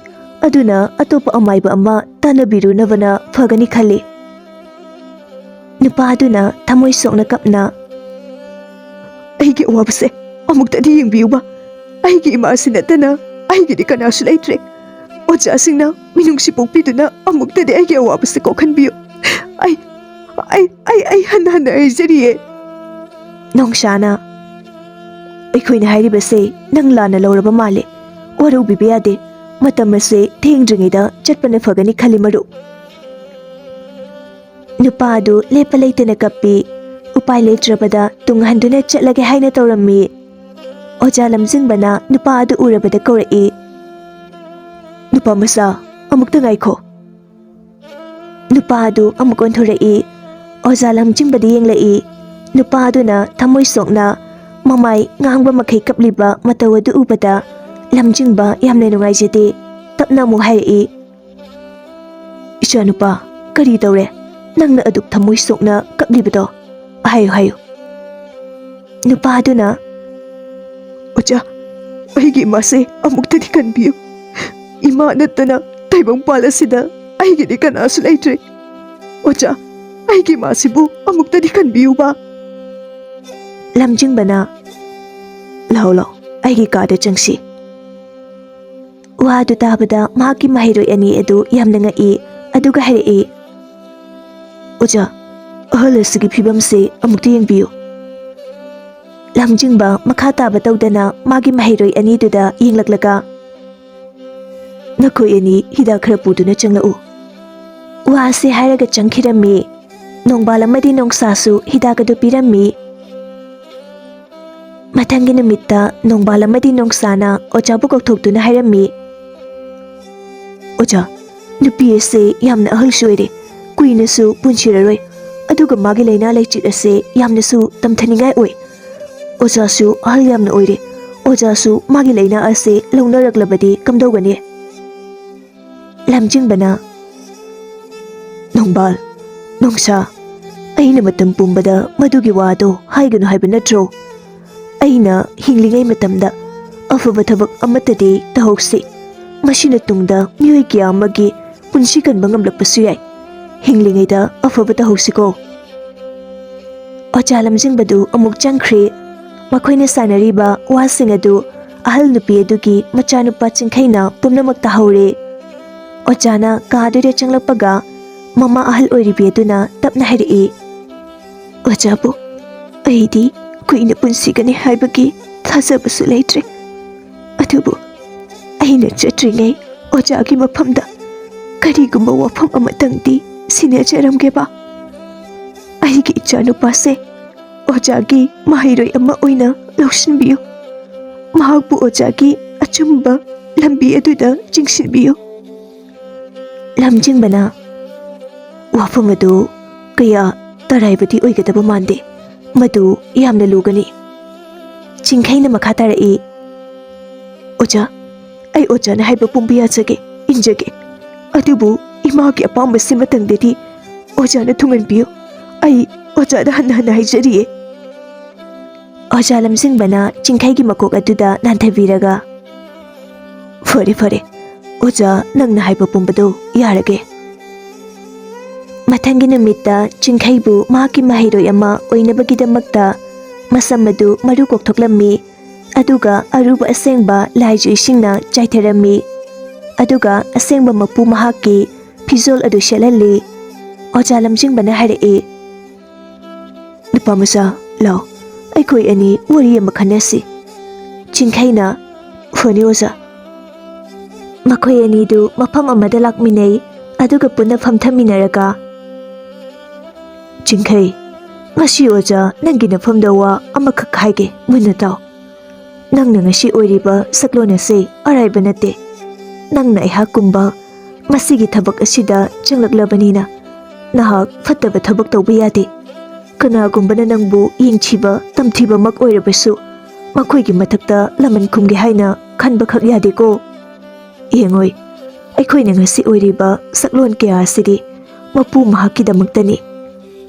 ꯑꯗꯨꯅ ꯑꯇꯣꯞꯄ ꯑꯃꯥꯏꯕ ꯑꯃ ꯇꯥꯟꯅꯕꯤꯔꯨꯅꯕꯅ ꯐꯒꯅꯤ ꯈꯜꯂꯤ꯫" ꯅꯨꯄꯥ ꯑꯗꯨꯅ ꯊꯃꯣꯏ ꯁꯣꯛꯅ ꯀꯞꯅ, "ꯑꯩꯒꯤ ꯑꯋꯥꯕꯁꯦ ꯑꯃꯨꯛꯇꯗꯤ ꯌꯦꯡꯕꯤꯌꯨꯕ꯫ ꯑꯩꯒꯤ ꯏꯃꯥꯁꯤ ꯅꯠꯇꯅ ꯑꯩꯒꯤꯗꯤ ꯀꯅꯥꯁꯨ ꯂꯩꯇ꯭ꯔꯦ꯫ ꯑꯣꯖꯥꯁꯤꯡꯅ ꯃꯤꯅꯨꯡꯁꯤ ꯄꯣꯛꯄꯤꯗꯨꯅ ꯑꯃꯨꯛꯇꯗꯤ ꯑꯩꯒꯤ ꯑꯋꯥꯕꯁꯤ ꯀꯣꯛꯍꯟꯕꯤꯌꯨ꯫ ꯑꯩ, ꯑꯩ, ꯑꯩ, ꯑꯩ ꯍꯟꯅ ꯍꯟꯅ ꯍꯥꯏꯖꯔꯤꯌꯦ꯫ ꯅꯣꯡꯁꯥꯅ, "ꯑꯩꯈꯣꯏꯅ ꯍꯥꯏꯔꯤꯕꯁꯦ ꯅꯪ ꯂꯥꯟꯅ ꯂꯧꯔꯕ ꯃꯥꯜꯂꯦ꯫ ꯋꯥꯔꯧꯕꯤꯕ ꯌꯥꯗꯦ꯫ ꯃꯇꯝ ꯑꯁꯦ ꯊꯦꯡꯗ꯭ꯔꯤꯉꯩꯗ ꯆꯠꯄꯅ ꯐꯒꯅꯤ ꯈꯜꯂꯤ, ꯃꯔꯨꯞ"꯫ ꯅꯨꯄꯥ ꯑꯗꯨ ꯂꯦꯞꯄ ꯂꯩꯇꯅ ꯀꯞꯄꯤ꯫ ꯎꯄꯥꯏ ꯂꯩꯇ꯭ꯔꯕꯗ ꯇꯨꯡ ꯍꯟꯗꯨꯅ ꯆꯠꯂꯒꯦ ꯍꯥꯏꯅ ꯇꯧꯔꯝꯃꯤ꯫ ꯑꯣꯖꯥ ꯂꯝꯖꯤꯡꯕꯅ ꯅꯨꯄꯥ ꯑꯗꯨ ꯎꯔꯕꯗ ꯀꯧꯔꯛꯏ, "ꯅꯨꯄꯥ ꯃꯆꯥ, ꯑꯃꯨꯛꯇ ꯉꯥꯏꯈꯣ"꯫ ꯅꯨꯄꯥ ꯑꯗꯨ ꯑꯃꯨꯛ ꯑꯣꯟꯊꯣꯔꯛꯏ꯫ ꯑꯣꯖꯥ ꯂꯝꯖꯤꯡꯕꯗ ꯌꯦꯡꯂꯛꯏ꯫ ꯅꯨꯄꯥ ꯑꯗꯨꯅ ꯊꯃꯣꯏ ꯁꯣꯛꯅ ꯃꯃꯥꯏ ꯉꯥꯡꯕ ꯃꯈꯩ ꯀꯞꯂꯤꯕ ꯃꯇꯧ ꯑꯗꯨ ꯎꯕꯗ ꯂꯝꯖꯤꯡꯕ ꯌꯥꯝꯅ ꯅꯨꯡꯉꯥꯏꯖꯗꯦ꯫ ꯇꯞꯅ ꯑꯃꯨꯛ ꯍꯥꯏꯔꯛꯏ, "ꯏꯆꯥꯅꯨꯄꯥ, ꯀꯔꯤ ꯇꯧꯔꯦ? ꯅꯪꯅ ꯑꯗꯨꯛ ꯊꯃꯣꯏ ꯁꯣꯛꯅ ꯀꯞꯂꯤꯕꯗꯣ? ꯍꯥꯏꯌꯨ, ꯍꯥꯏꯌꯨ"꯫ ꯅꯨꯄꯥ ꯑꯗꯨꯅ, "ꯑꯣꯖꯥ, ꯑꯩꯒꯤ ꯏꯃꯥꯁꯦ ꯑꯃꯨꯛꯇꯗꯤ ꯀꯟꯕꯤꯌꯨ꯫ ꯏꯃꯥ ꯅꯠꯇꯅ ꯇꯥꯏꯕꯪꯄꯥꯜ ꯑꯁꯤꯗ ꯑꯩꯒꯤꯗꯤ ꯀꯅꯥꯁꯨ ꯂꯩꯇ꯭ꯔꯦ꯫ ꯑꯣꯖꯥ, ꯑꯩꯒꯤ ꯏꯃꯥꯁꯤꯕꯨ ꯑꯃꯨꯛꯇꯗꯤ ꯀꯟꯕꯤꯌꯨꯕ"꯫ ꯂꯝꯖꯤꯡꯕꯅ, "ꯂꯥꯛꯑꯣ, ꯂꯥꯛꯑꯣ, ꯑꯩꯒꯤ ꯀꯥꯗ ꯆꯪꯁꯤ"꯫ ꯋꯥꯗꯨ ꯇꯥꯕꯗ ꯃꯍꯥꯛꯀꯤ ꯃꯍꯩꯔꯣꯏ ꯑꯅꯤ ꯑꯗꯨ ꯌꯥꯝꯅ ꯉꯛꯏ, ꯑꯗꯨꯒ ꯍꯥꯏꯔꯛꯏ, "ꯑꯣꯖꯥ, ꯑꯍꯜ ꯑꯁꯤꯒꯤ ꯐꯤꯕꯝꯁꯦ ꯑꯃꯨꯛꯇ ꯌꯦꯡꯕꯤꯌꯨ"꯫ ꯂꯝꯖꯤꯡꯕ ꯃꯈꯥ ꯇꯥꯕ ꯇꯧꯗꯅ ꯃꯥꯒꯤ ꯃꯍꯩꯔꯣꯏ ꯑꯅꯤꯗꯨꯗ ꯌꯦꯡꯂꯛꯂꯒ, "ꯅꯈꯣꯏ ꯑꯅꯤ ꯍꯤꯗꯥꯛ ꯈꯔ ꯄꯨꯗꯨꯅ ꯆꯪꯂꯛꯎ"꯫ ꯋꯥꯁꯤ ꯍꯥꯏꯔꯒ ꯆꯪꯈꯤꯔꯝꯃꯤ꯫ ꯅꯣꯡꯕꯥꯜ ꯑꯃꯗꯤ ꯅꯣꯡꯁꯥꯁꯨ ꯍꯤꯗꯥꯛ ꯑꯗꯨ ꯄꯤꯔꯝꯃꯤ꯫ ꯃꯊꯪꯒꯤ ꯅꯨꯃꯤꯠꯇ ꯅꯣꯡꯕꯥꯜ ꯑꯃꯗꯤ ꯅꯣꯡꯁꯥꯅ ꯑꯣꯖꯥꯕꯨ ꯀꯧꯊꯣꯛꯇꯨꯅ ꯍꯥꯏꯔꯝꯃꯤ, "ꯑꯣꯖꯥ, ꯅꯨꯄꯤ ꯑꯁꯤ ꯌꯥꯝꯅ ꯑꯍꯜꯁꯨ ꯑꯣꯏꯔꯦ, ꯀꯨꯏꯅꯁꯨ ꯄꯨꯟꯁꯤꯔꯔꯣꯏ, ꯑꯗꯨꯒ ꯃꯥꯒꯤ ꯂꯥꯏꯅꯥ ꯂꯥꯏꯆꯠ ꯑꯁꯤ ꯌꯥꯝꯅꯁꯨ ꯇꯝꯊꯅꯤꯡꯉꯥꯏ ꯑꯣꯏ꯫ ꯑꯣꯖꯥꯁꯨ ꯑꯍꯜ ꯌꯥꯝꯅ ꯑꯣꯏꯔꯦ, ꯑꯣꯖꯥꯁꯨ ꯃꯥꯒꯤ ꯂꯥꯏꯅꯥ ꯑꯁꯤ ꯂꯧꯅꯔꯛꯂꯕꯗꯤ ꯀꯝꯗꯧꯒꯅꯤ?" ꯂꯝꯖꯤꯡꯕꯅ, "ꯅꯣꯡꯕꯥꯜ, ꯅꯣꯡꯁꯥ, ꯑꯩꯅ ꯃꯇꯝ ꯄꯨꯝꯕꯗ ꯃꯗꯨꯒꯤ ꯋꯥꯗꯣ ꯍꯥꯏꯒꯅꯨ ꯍꯥꯏꯕ ꯅꯠꯇ꯭ꯔꯣ? ꯑꯩꯅ ꯍꯤꯡꯂꯤꯉꯩ ꯃꯇꯝꯗ ꯑꯐꯕ ꯊꯕꯛ ꯑꯃꯠꯇꯗꯤ ꯇꯧꯍꯧꯁꯤ꯫ ꯃꯁꯤꯅ ꯇꯨꯡꯗ ꯃꯤꯑꯣꯏ ꯀꯌꯥ ꯑꯃꯒꯤ ꯄꯨꯟꯁꯤ ꯀꯟꯕ ꯉꯝꯂꯛꯄꯁꯨ ꯌꯥꯏ꯫ ꯍꯤꯡꯂꯤꯉꯩꯗ ꯑꯐꯕ ꯇꯧꯍꯧꯁꯤꯀꯣ"꯫ ꯑꯣꯖꯥ ꯂꯝꯖꯤꯡꯕꯗꯨ ꯑꯃꯨꯛ ꯆꯪꯈ꯭ꯔꯦ꯫ ꯃꯈꯣꯏꯅ ꯁꯥꯟꯅꯔꯤꯕ ꯋꯥꯁꯤꯡ ꯑꯗꯨ ꯑꯍꯜ ꯅꯨꯄꯤ ꯑꯗꯨꯒꯤ ꯃꯆꯥꯅꯨꯄꯥ ꯆꯤꯡꯈꯩꯅ ꯄꯨꯝꯅꯃꯛ ꯇꯥꯍꯧꯔꯦ꯫ ꯑꯣꯖꯥꯅ ꯀꯥ ꯑꯗꯨꯗ ꯆꯪꯂꯛꯄꯒ ꯃꯃꯥ ꯑꯍꯜ ꯑꯣꯏꯔꯤꯕꯤ ꯑꯗꯨꯅ ꯇꯞꯅ ꯍꯥꯏꯔꯛꯏ, "ꯑꯣꯖꯥꯕꯨ ꯑꯩꯗꯤ ꯀꯨꯏꯅ ꯄꯨꯟꯁꯤꯒꯅꯤ ꯍꯥꯏꯕꯒꯤ ꯊꯥꯖꯕꯁꯨ ꯂꯩꯇ꯭ꯔꯦ꯫ ꯑꯗꯨꯕꯨ ꯑꯩꯅ ꯆꯠꯇ꯭ꯔꯤꯉꯩ ꯑꯣꯖꯥꯒꯤ ꯃꯐꯝꯗ ꯀꯔꯤꯒꯨꯝꯕ ꯋꯥꯐꯝ ꯑꯃꯇꯪꯗꯤ ꯁꯤꯟꯅꯖꯔꯝꯒꯦꯕ꯫ ꯑꯩꯒꯤ ꯏꯆꯥꯅꯨꯄꯥꯁꯦ ꯑꯣꯖꯥꯒꯤ ꯃꯍꯩꯔꯣꯏ ꯑꯃ ꯑꯣꯏꯅ ꯂꯧꯁꯤꯟꯕꯤꯌꯨ꯫ ꯃꯍꯥꯛꯄꯨ ꯑꯣꯖꯥꯒꯤ ꯑꯆꯨꯝꯕ ꯂꯝꯕꯤ ꯑꯗꯨꯗ ꯆꯤꯡꯁꯤꯟꯕꯤꯌꯨ꯫" ꯂꯝꯖꯤꯡꯕꯅ, "ꯋꯥꯐꯝ ꯑꯗꯨ ꯀꯌꯥ ꯇꯔꯥꯏꯕꯗꯤ ꯑꯣꯏꯒꯗꯕ ꯃꯥꯟꯗꯦ꯫ ꯃꯗꯨ ꯌꯥꯝꯅ ꯂꯨꯒꯅꯤ꯫" ꯆꯤꯡꯈꯩꯅ ꯃꯈꯥ ꯇꯥꯔꯛꯏ, "ꯑꯣꯖꯥ, ꯑꯩ ꯑꯣꯖꯥꯅ ꯍꯥꯏꯕ ꯄꯨꯝꯕ ꯌꯥꯖꯒꯦ, ꯏꯟꯖꯒꯦ꯫ ꯑꯗꯨꯕꯨ ꯏꯃꯥꯒꯤ ꯑꯄꯥꯝꯕꯁꯤꯃꯇꯪꯗꯗꯤ ꯑꯣꯖꯥꯅ ꯊꯨꯡꯍꯟꯕꯤꯌꯨ꯫ ꯑꯩ ꯑꯣꯖꯥꯗ ꯍꯟꯅ ꯍꯟꯅ ꯍꯥꯏꯖꯔꯤꯌꯦ꯫" ꯑꯣꯖꯥ ꯂꯝꯖꯤꯡꯕꯅ ꯆꯤꯡꯈꯩꯒꯤ ꯃꯀꯣꯛ ꯑꯗꯨꯗ ꯅꯥꯟꯊꯕꯤꯔꯒ, "ꯐꯔꯦ, ꯐꯔꯦ꯫ ꯑꯣꯖꯥ, ꯅꯪꯅ ꯍꯥꯏꯕ ꯄꯨꯝꯕꯗꯣ ꯌꯥꯔꯒꯦ꯫" ꯃꯊꯪꯒꯤ ꯅꯨꯃꯤꯠꯇ ꯆꯤꯡꯈꯩꯕꯨ ꯃꯍꯥꯛꯀꯤ ꯃꯍꯩꯔꯣꯏ ꯑꯃ ꯑꯣꯏꯅꯕꯒꯤꯗꯃꯛꯇ ꯃꯁꯝ ꯑꯗꯨ ꯃꯔꯨ ꯀꯣꯛꯊꯣꯛꯂꯝꯃꯤ꯫ ꯑꯗꯨꯒ ꯑꯔꯨꯕ ꯑꯁꯦꯡꯕ ꯂꯥꯏꯖꯨ ꯏꯁꯤꯡꯅ ꯆꯥꯏꯊꯔꯝꯃꯤ꯫ ꯑꯗꯨꯒ ꯑꯁꯦꯡꯕ ꯃꯄꯨ ꯃꯍꯥꯛꯀꯤ ꯐꯤꯖꯣꯜ ꯑꯗꯨ ꯁꯦꯠꯍꯜꯂꯤ꯫ ꯑꯣꯖꯥ ꯂꯝꯖꯤꯡꯕꯅ ꯍꯥꯏꯔꯛꯏ, "ꯅꯨꯄꯥ ꯃꯆꯥ, ꯂꯥꯎ, ꯑꯩꯈꯣꯏ ꯑꯅꯤ ꯋꯥꯔꯤ ꯑꯃ ꯈꯟꯅꯁꯤ꯫" ꯆꯤꯡꯈꯩꯅ, "ꯐꯅꯤ ꯑꯣꯖꯥ꯫" ꯃꯈꯣꯏ ꯑꯅꯤꯗꯨ ꯃꯐꯝ ꯑꯃꯗ ꯂꯥꯛꯃꯤꯟꯅꯩ꯫ ꯑꯗꯨꯒ ꯄꯨꯟꯅ ꯐꯝꯊꯃꯤꯟꯅꯔꯒ, "ꯆꯤꯡꯈꯩ, ꯉꯁꯤ ꯑꯣꯖꯥ ꯅꯪꯒꯤ ꯅꯐꯝꯗ ꯋꯥ ꯑꯃꯈꯛ ꯍꯥꯏꯒꯦ, ꯃꯨꯟꯅ ꯇꯥꯎ꯫ ꯅꯪꯅ ꯉꯁꯤ ꯑꯣꯏꯔꯤꯕ ꯁꯛꯂꯣꯟ ꯑꯁꯤ ꯑꯔꯥꯏꯕ ꯅꯠꯇꯦ꯫ ꯅꯪꯅ ꯑꯩꯍꯥꯛꯀꯨꯝꯕ ꯃꯁꯤꯒꯤ ꯊꯕꯛ ꯑꯁꯤꯗ ꯆꯪꯂꯛꯂꯕꯅꯤꯅ ꯅꯍꯥꯛ ꯐꯠꯇꯕ ꯊꯕꯛ ꯇꯧꯕ ꯌꯥꯗꯦ꯫ ꯀꯅꯥꯒꯨꯝꯕꯅ ꯅꯪꯕꯨ ꯌꯦꯡꯊꯤꯕ ꯇꯝꯊꯤꯕꯃꯛ ꯑꯣꯏꯔꯕꯁꯨ ꯃꯈꯣꯏꯒꯤ ꯃꯊꯛꯇ ꯂꯃꯟ ꯈꯨꯝꯒꯦ ꯍꯥꯏꯅ ꯈꯟꯕꯈꯛ ꯌꯥꯗꯦꯀꯣ꯫ ꯌꯦꯡꯉꯣꯏ, ꯑꯩꯈꯣꯏꯅ ꯉꯁꯤ ꯑꯣꯏꯔꯤꯕ ꯁꯛꯂꯣꯟ ꯀꯌꯥ ꯑꯁꯤꯗꯤ ꯃꯄꯨ ꯃꯍꯥꯛꯀꯤꯗꯃꯛꯇꯅꯤ꯫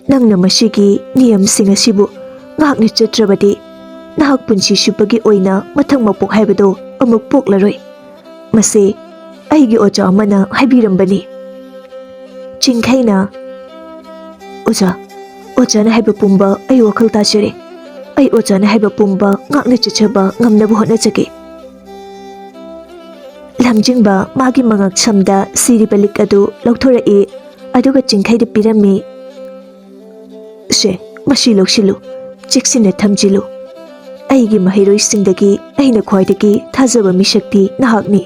ꯅꯪꯅ ꯃꯁꯤꯒꯤ ꯅꯤꯌꯝꯁꯤꯡ ꯑꯁꯤꯕꯨ ꯉꯥꯛꯅ ꯆꯠꯇ꯭ꯔꯕꯗꯤ ꯅꯍꯥꯛ ꯄꯨꯟꯁꯤ ꯆꯨꯞꯄꯒꯤ ꯑꯣꯏꯅ ꯃꯊꯪ ꯃꯄꯣꯛ ꯍꯥꯏꯕꯗꯨ ꯑꯃꯨꯛ ꯄꯣꯛꯂꯔꯣꯏ꯫ ꯃꯁꯤ ꯑꯩꯒꯤ ꯑꯣꯖꯥ ꯑꯃꯅ ꯍꯥꯏꯕꯤꯔꯝꯕꯅꯤ꯫" ꯆꯤꯡꯈꯩꯅ, "ꯑꯣꯖꯥ, ꯑꯣꯖꯥꯅ ꯍꯥꯏꯕ ꯄꯨꯝꯕ ꯑꯩ ꯋꯥꯈꯜ ꯇꯥꯖꯔꯦ꯫ ꯑꯩ ꯑꯣꯖꯥꯅ ꯍꯥꯏꯕ ꯄꯨꯝꯕ ꯉꯥꯛꯅ ꯆꯠꯆꯕ ꯉꯝꯅꯕ ꯍꯣꯠꯅꯖꯒꯦ꯫ ꯂꯝꯖꯤꯡꯕ ꯃꯥꯒꯤ ꯃꯉꯛꯁꯝꯗ ꯁꯤꯔꯤꯕ ꯂꯤꯛ ꯑꯗꯨ ꯂꯧꯊꯣꯔꯛꯏ, ꯑꯗꯨꯒ ꯆꯤꯡꯈꯩꯗ ꯄꯤꯔꯝꯃꯤ꯫ "ꯁꯦ, ꯃꯁꯤ ꯂꯧꯁꯤꯜꯂꯨ, ꯆꯦꯛꯁꯤꯟꯅ ꯊꯝꯖꯤꯜꯂꯨ꯫ ꯑꯩꯒꯤ ꯃꯍꯩꯔꯣꯏꯁꯤꯡꯗꯒꯤ ꯑꯩꯅ ꯈ꯭ꯋꯥꯏꯗꯒꯤ ꯊꯥꯖꯕ ꯃꯤꯁꯛꯇꯤ ꯅꯍꯥꯛꯅꯤ꯫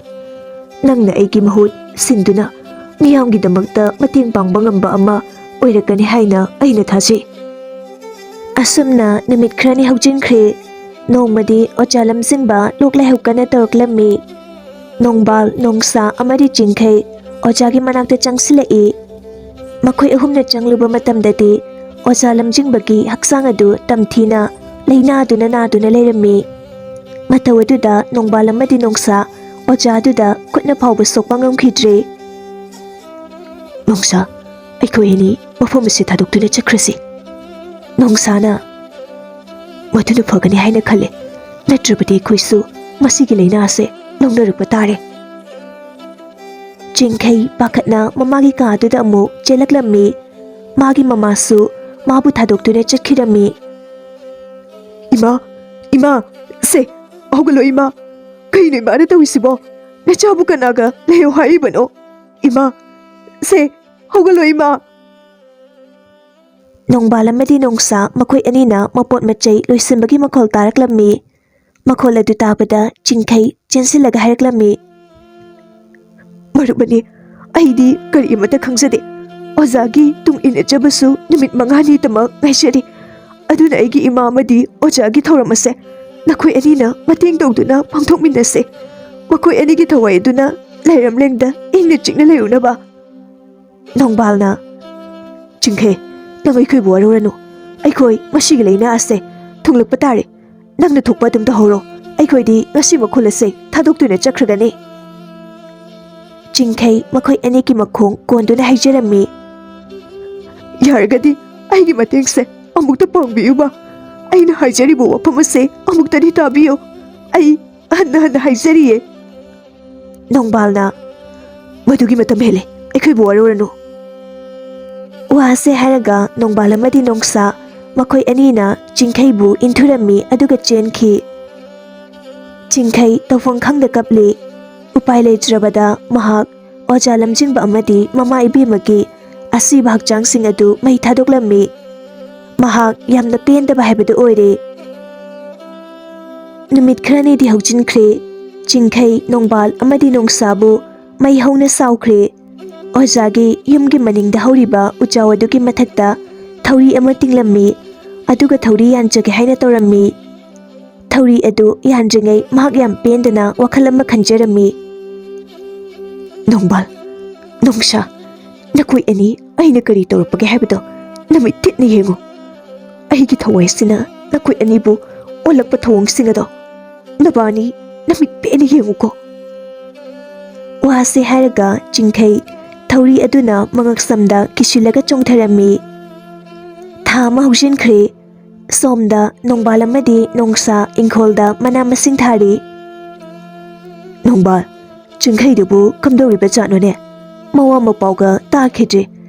ꯅꯪꯅ ꯑꯩꯒꯤ ꯃꯍꯨꯠ ꯁꯤꯟꯗꯨꯅ ꯃꯤꯌꯥꯝꯒꯤꯗꯃꯛꯇ ꯃꯇꯦꯡ ꯄꯥꯡꯕ ꯉꯝꯕ ꯑꯃ ꯑꯣꯏꯔꯛꯀꯅꯤ ꯍꯥꯏꯅ ꯑꯩꯅ ꯊꯥꯖꯩ꯫" ꯑꯁꯨꯝꯅ ꯅꯨꯃꯤꯠ ꯈꯔꯅꯤ ꯍꯧꯖꯤꯟꯈ꯭ꯔꯦ꯫ ꯅꯣꯡꯃꯗꯤ ꯑꯣꯖꯥ ꯂꯝꯖꯤꯡꯕ ꯂꯣꯛ ꯂꯥꯏꯍꯧ ꯀꯟꯅ ꯇꯧꯔꯛꯂꯝꯃꯤ꯫ ꯅꯣꯡꯕꯥꯜ, ꯅꯣꯡꯁꯥ ꯑꯃꯗꯤ ꯆꯤꯡꯈꯩ ꯑꯣꯖꯥꯒꯤ ꯃꯅꯥꯛꯇ ꯆꯪꯁꯤꯜꯂꯛꯏ꯫ ꯃꯈꯣꯏ ꯑꯍꯨꯝꯅ ꯆꯪꯂꯨꯕ ꯃꯇꯝꯗꯗꯤ ꯑꯣꯖꯥ ꯂꯝꯖꯤꯡꯕꯒꯤ ꯍꯛꯆꯥꯡ ꯑꯗꯨ ꯇꯝꯊꯤꯅ ꯂꯥꯏꯅꯥꯗꯨꯅ ꯅꯥꯗꯨꯅ ꯂꯩꯔꯝꯃꯤ꯫ ꯃꯇꯧ ꯑꯗꯨꯗ ꯅꯣꯡꯕꯥꯜ ꯑꯃꯗꯤ ꯅꯣꯡꯁꯥ ꯑꯣꯖꯥ ꯑꯗꯨꯗ ꯈꯨꯠꯅ ꯐꯥꯎꯕ ꯁꯣꯛꯄ ꯉꯝꯈꯤꯗ꯭ꯔꯦ꯫ "ꯅꯣꯡꯁꯥ, ꯑꯩꯈꯣꯏ ꯑꯅꯤ ꯃꯐꯝ ꯑꯁꯤ ꯊꯥꯗꯣꯛꯇꯨꯅ ꯆꯠꯈ꯭ꯔꯁꯤ꯫" ꯅꯣꯡꯁꯥꯅ, "ꯃꯗꯨꯅ ꯐꯒꯅꯤ ꯍꯥꯏꯅ ꯈꯜꯂꯦ, ꯅꯠꯇ꯭ꯔꯕꯗꯤ ꯑꯩꯈꯣꯏꯁꯨ ꯃꯁꯤꯒꯤ ꯂꯥꯏꯅꯥ ꯑꯁꯦ ꯂꯧꯅꯔꯛꯄ ꯇꯥꯔꯦ꯫" ꯆꯤꯡꯈꯩ ꯄꯥꯈꯠꯅ ꯃꯃꯥꯒꯤ ꯀꯥ ꯑꯗꯨꯗ ꯑꯃꯨꯛ ꯆꯦꯜꯂꯛꯂꯝꯃꯤ꯫ ꯃꯥꯒꯤ ꯃꯃꯥꯁꯨ ꯃꯥꯕꯨ ꯊꯥꯗꯣꯛꯇꯨꯅ ꯆꯠꯈꯤꯔꯝꯃꯤ꯫ "ꯏꯃꯥ, ꯏꯃꯥ, ꯁꯦ, ꯍꯧꯒꯠꯂꯣ ꯏꯃꯥ꯫ ꯀꯩꯅꯣ ꯏꯃꯥꯅ ꯇꯧꯔꯤꯁꯤꯕꯣ? ꯅꯆꯥꯕꯨ ꯀꯅꯥꯒ ꯂꯩꯌꯣ ꯍꯥꯏꯔꯤꯕꯅꯣ? ꯏꯃꯥ, ꯁꯦ, ꯍꯧꯒꯠꯂꯣ ꯏꯃꯥ꯫" ꯅꯣꯡꯕꯥꯜ ꯑꯃꯗꯤ ꯅꯣꯡꯁꯥ ꯃꯈꯣꯏ ꯑꯅꯤꯅ ꯃꯄꯣꯠ ꯃꯆꯩ ꯂꯣꯏꯁꯤꯟꯕꯒꯤ ꯃꯈꯣꯜ ꯇꯥꯔꯛꯂꯝꯃꯤ꯫ ꯃꯈꯣꯜ ꯑꯗꯨ ꯇꯥꯕꯗ ꯆꯤꯡꯈꯩ ꯆꯦꯟꯁꯤꯜꯂꯒ ꯍꯥꯏꯔꯛꯂꯝꯃꯤ꯫ "ꯃꯔꯨꯞ ꯑꯅꯤ, ꯑꯩꯗꯤ ꯀꯔꯤꯃꯠꯇ ꯈꯪꯖꯗꯦ꯫ ꯑꯣꯖꯥꯒꯤ ꯇꯨꯡ ꯏꯟꯅꯖꯕꯁꯨ ꯅꯨꯃꯤꯠ ꯃꯉꯥꯅꯤꯗꯃꯛ ꯉꯥꯏꯖꯔꯤ꯫ ꯑꯗꯨꯅ ꯑꯩꯒꯤ ꯏꯃꯥ ꯑꯃꯗꯤ ꯑꯣꯖꯥꯒꯤ ꯊꯧꯔꯝ ꯑꯁꯦ ꯅꯈꯣꯏ ꯑꯅꯤꯅ ꯃꯇꯦꯡ ꯇꯧꯗꯨꯅ ꯄꯥꯡꯊꯣꯛꯃꯤꯟꯅꯁꯦ꯫ ꯃꯈꯣꯏ ꯑꯅꯤꯒꯤ ꯊꯋꯥꯏ ꯑꯗꯨꯅ ꯂꯩꯔꯝꯂꯦꯡꯗ ꯏꯪꯅ ꯆꯤꯛꯅ ꯂꯩꯔꯨꯅꯕ꯫" ꯅꯣꯡꯕꯥꯜꯅ, "ꯆꯤꯡꯈꯩ, ꯅꯪ ꯑꯩꯈꯣꯏꯕꯨ ꯋꯥꯔꯧꯔꯅꯨ꯫ ꯑꯩꯈꯣꯏ ꯃꯁꯤꯒꯤ ꯂꯥꯏꯅꯥ ꯑꯁꯦ ꯊꯨꯡꯂꯛꯄ ꯇꯥꯔꯦ꯫ ꯅꯪꯅ ꯊꯣꯛꯄ ꯑꯗꯨꯝ ꯇꯧꯍꯧꯔꯣ꯫ ꯑꯩꯈꯣꯏꯗꯤ ꯉꯁꯤ ꯃꯈꯣꯜ ꯑꯁꯦ ꯊꯥꯗꯣꯛꯇꯨꯅ ꯆꯠꯈ꯭ꯔꯒꯅꯤ꯫" ꯆꯤꯡꯈꯩ ꯃꯈꯣꯏ ꯑꯅꯤꯒꯤ ꯃꯈꯣꯡ ꯀꯣꯟꯗꯨꯅ ꯍꯥꯏꯖꯔꯝꯃꯤ꯫ "ꯌꯥꯔꯒꯗꯤ ꯑꯩꯒꯤ ꯃꯇꯦꯡꯁꯦ ꯑꯃꯨꯛꯇ ꯄꯥꯡꯕꯤꯌꯨꯕ꯫ ꯑꯩꯅ ꯍꯥꯏꯖꯔꯤꯕ ꯋꯥꯐꯝ ꯑꯁꯦ ꯑꯃꯨꯛꯇꯗꯤ ꯇꯥꯕꯤꯌꯨ꯫ ꯑꯩ ꯍꯟꯅ ꯍꯟꯅ ꯍꯥꯏꯖꯔꯤꯌꯦ꯫" ꯅꯣꯡꯕꯥꯜꯅ, "ꯃꯗꯨꯒꯤ ꯃꯇꯝ ꯍꯦꯜꯂꯦ, ꯑꯩꯈꯣꯏꯕꯨ ꯋꯥꯔꯧꯔꯅꯨ꯫" ꯋꯥꯁꯦ ꯍꯥꯏꯔꯒ ꯅꯣꯡꯕꯥꯜ ꯑꯃꯗꯤ ꯅꯣꯡꯁꯥ ꯃꯈꯣꯏ ꯑꯅꯤꯅ ꯆꯤꯡꯈꯩꯕꯨ ꯏꯟꯊꯨꯔꯝꯃꯤ, ꯑꯗꯨꯒ ꯆꯦꯟꯈꯤ꯫ ꯆꯤꯡꯈꯩ ꯇꯧꯐꯝ ꯈꯪꯗ ꯀꯞꯂꯤ꯫ ꯎꯄꯥꯏ ꯂꯩꯇ꯭ꯔꯕꯗ ꯃꯍꯥꯛ ꯑꯣꯖꯥ ꯂꯝꯖꯤꯡꯕ ꯑꯃꯗꯤ ꯃꯃꯥ ꯏꯕꯦꯝꯃꯒꯤ ꯑꯁꯤꯕ ꯍꯛꯆꯥꯡꯁꯤꯡ ꯑꯗꯨ ꯃꯩ ꯊꯥꯗꯣꯛꯂꯝꯃꯤ꯫ ꯃꯍꯥꯛ ꯌꯥꯝꯅ ꯄꯦꯟꯗꯕ ꯍꯥꯏꯕꯗꯨ ꯑꯣꯏꯔꯦ꯫ ꯅꯨꯃꯤꯠ ꯈꯔꯅꯤꯗꯤ ꯍꯧꯖꯤꯟꯈ꯭ꯔꯦ꯫ ꯆꯤꯡꯈꯩ, ꯅꯣꯡꯕꯥꯜ ꯑꯃꯗꯤ ꯅꯣꯡꯁꯥꯕꯨ ꯃꯩ ꯍꯧꯅ ꯁꯥꯎꯈ꯭ꯔꯦ꯫ ꯑꯣꯖꯥꯒꯤ ꯌꯨꯝꯒꯤ ꯃꯅꯤꯡꯗ ꯍꯧꯔꯤꯕ ꯎꯆꯥꯎ ꯑꯗꯨꯒꯤ ꯃꯊꯛꯇ ꯊꯧꯔꯤ ꯑꯃ ꯇꯤꯡꯂꯝꯃꯤ꯫ ꯑꯗꯨꯒ ꯊꯧꯔꯤ ꯌꯥꯟꯖꯒꯦ ꯍꯥꯏꯅ ꯇꯧꯔꯝꯃꯤ꯫ ꯊꯧꯔꯤ ꯑꯗꯨ ꯌꯥꯟꯗ꯭ꯔꯤꯉꯩ ꯃꯍꯥꯛ ꯌꯥꯝ ꯄꯦꯟꯗꯅ ꯋꯥꯈꯜ ꯑꯃ ꯈꯟꯖꯔꯝꯃꯤ꯫ "ꯅꯣꯡꯕꯥꯜ, ꯅꯣꯡꯁꯥ, ꯅꯈꯣꯏ ꯑꯅꯤ ꯑꯩꯅ ꯀꯔꯤ ꯇꯧꯔꯛꯄꯒꯦ ꯍꯥꯏꯕꯗꯣ ꯅꯃꯤꯠ ꯇꯤꯠꯅ ꯌꯦꯡꯉꯨ꯫ ꯑꯩꯒꯤ ꯊꯋꯥꯏꯁꯤꯅ ꯅꯈꯣꯏ ꯑꯅꯤꯕꯨ ꯑꯣꯜꯂꯛꯄ ꯊꯧꯑꯣꯡꯁꯤꯡ ꯑꯗꯣ ꯅꯕꯥꯅꯤ ꯅꯃꯤꯠ ꯄꯦꯟꯅ ꯌꯦꯡꯉꯨꯀꯣ꯫" ꯋꯥꯁꯦ ꯍꯥꯏꯔꯒ ꯆꯤꯡꯈꯩ ꯊꯧꯔꯤ ꯑꯗꯨꯅ ꯃꯉꯛꯁꯝꯗ ꯀꯤꯁꯤꯜꯂꯒ ꯆꯣꯡꯊꯔꯝꯃꯤ꯫ ꯊꯥ ꯑꯃ ꯍꯧꯖꯤꯟꯈ꯭ꯔꯦ꯫ ꯁꯣꯝꯗ ꯅꯣꯡꯕꯥꯜ ꯑꯃꯗꯤ ꯅꯣꯡꯁꯥ ꯏꯪꯈꯣꯜꯗ ꯃꯅꯥ ꯃꯁꯤꯡ ꯊꯥꯔꯤ꯫ "ꯅꯣꯡꯕꯥꯜ, ꯆꯤꯡꯈꯩꯗꯨꯕꯨ ꯀꯝꯗꯧꯔꯤꯕ ꯖꯥꯠꯅꯣꯅꯦ? ꯃꯋꯥ ꯃꯄꯥꯎꯒ ꯇꯥꯈꯤꯗ꯭ꯔꯦ꯫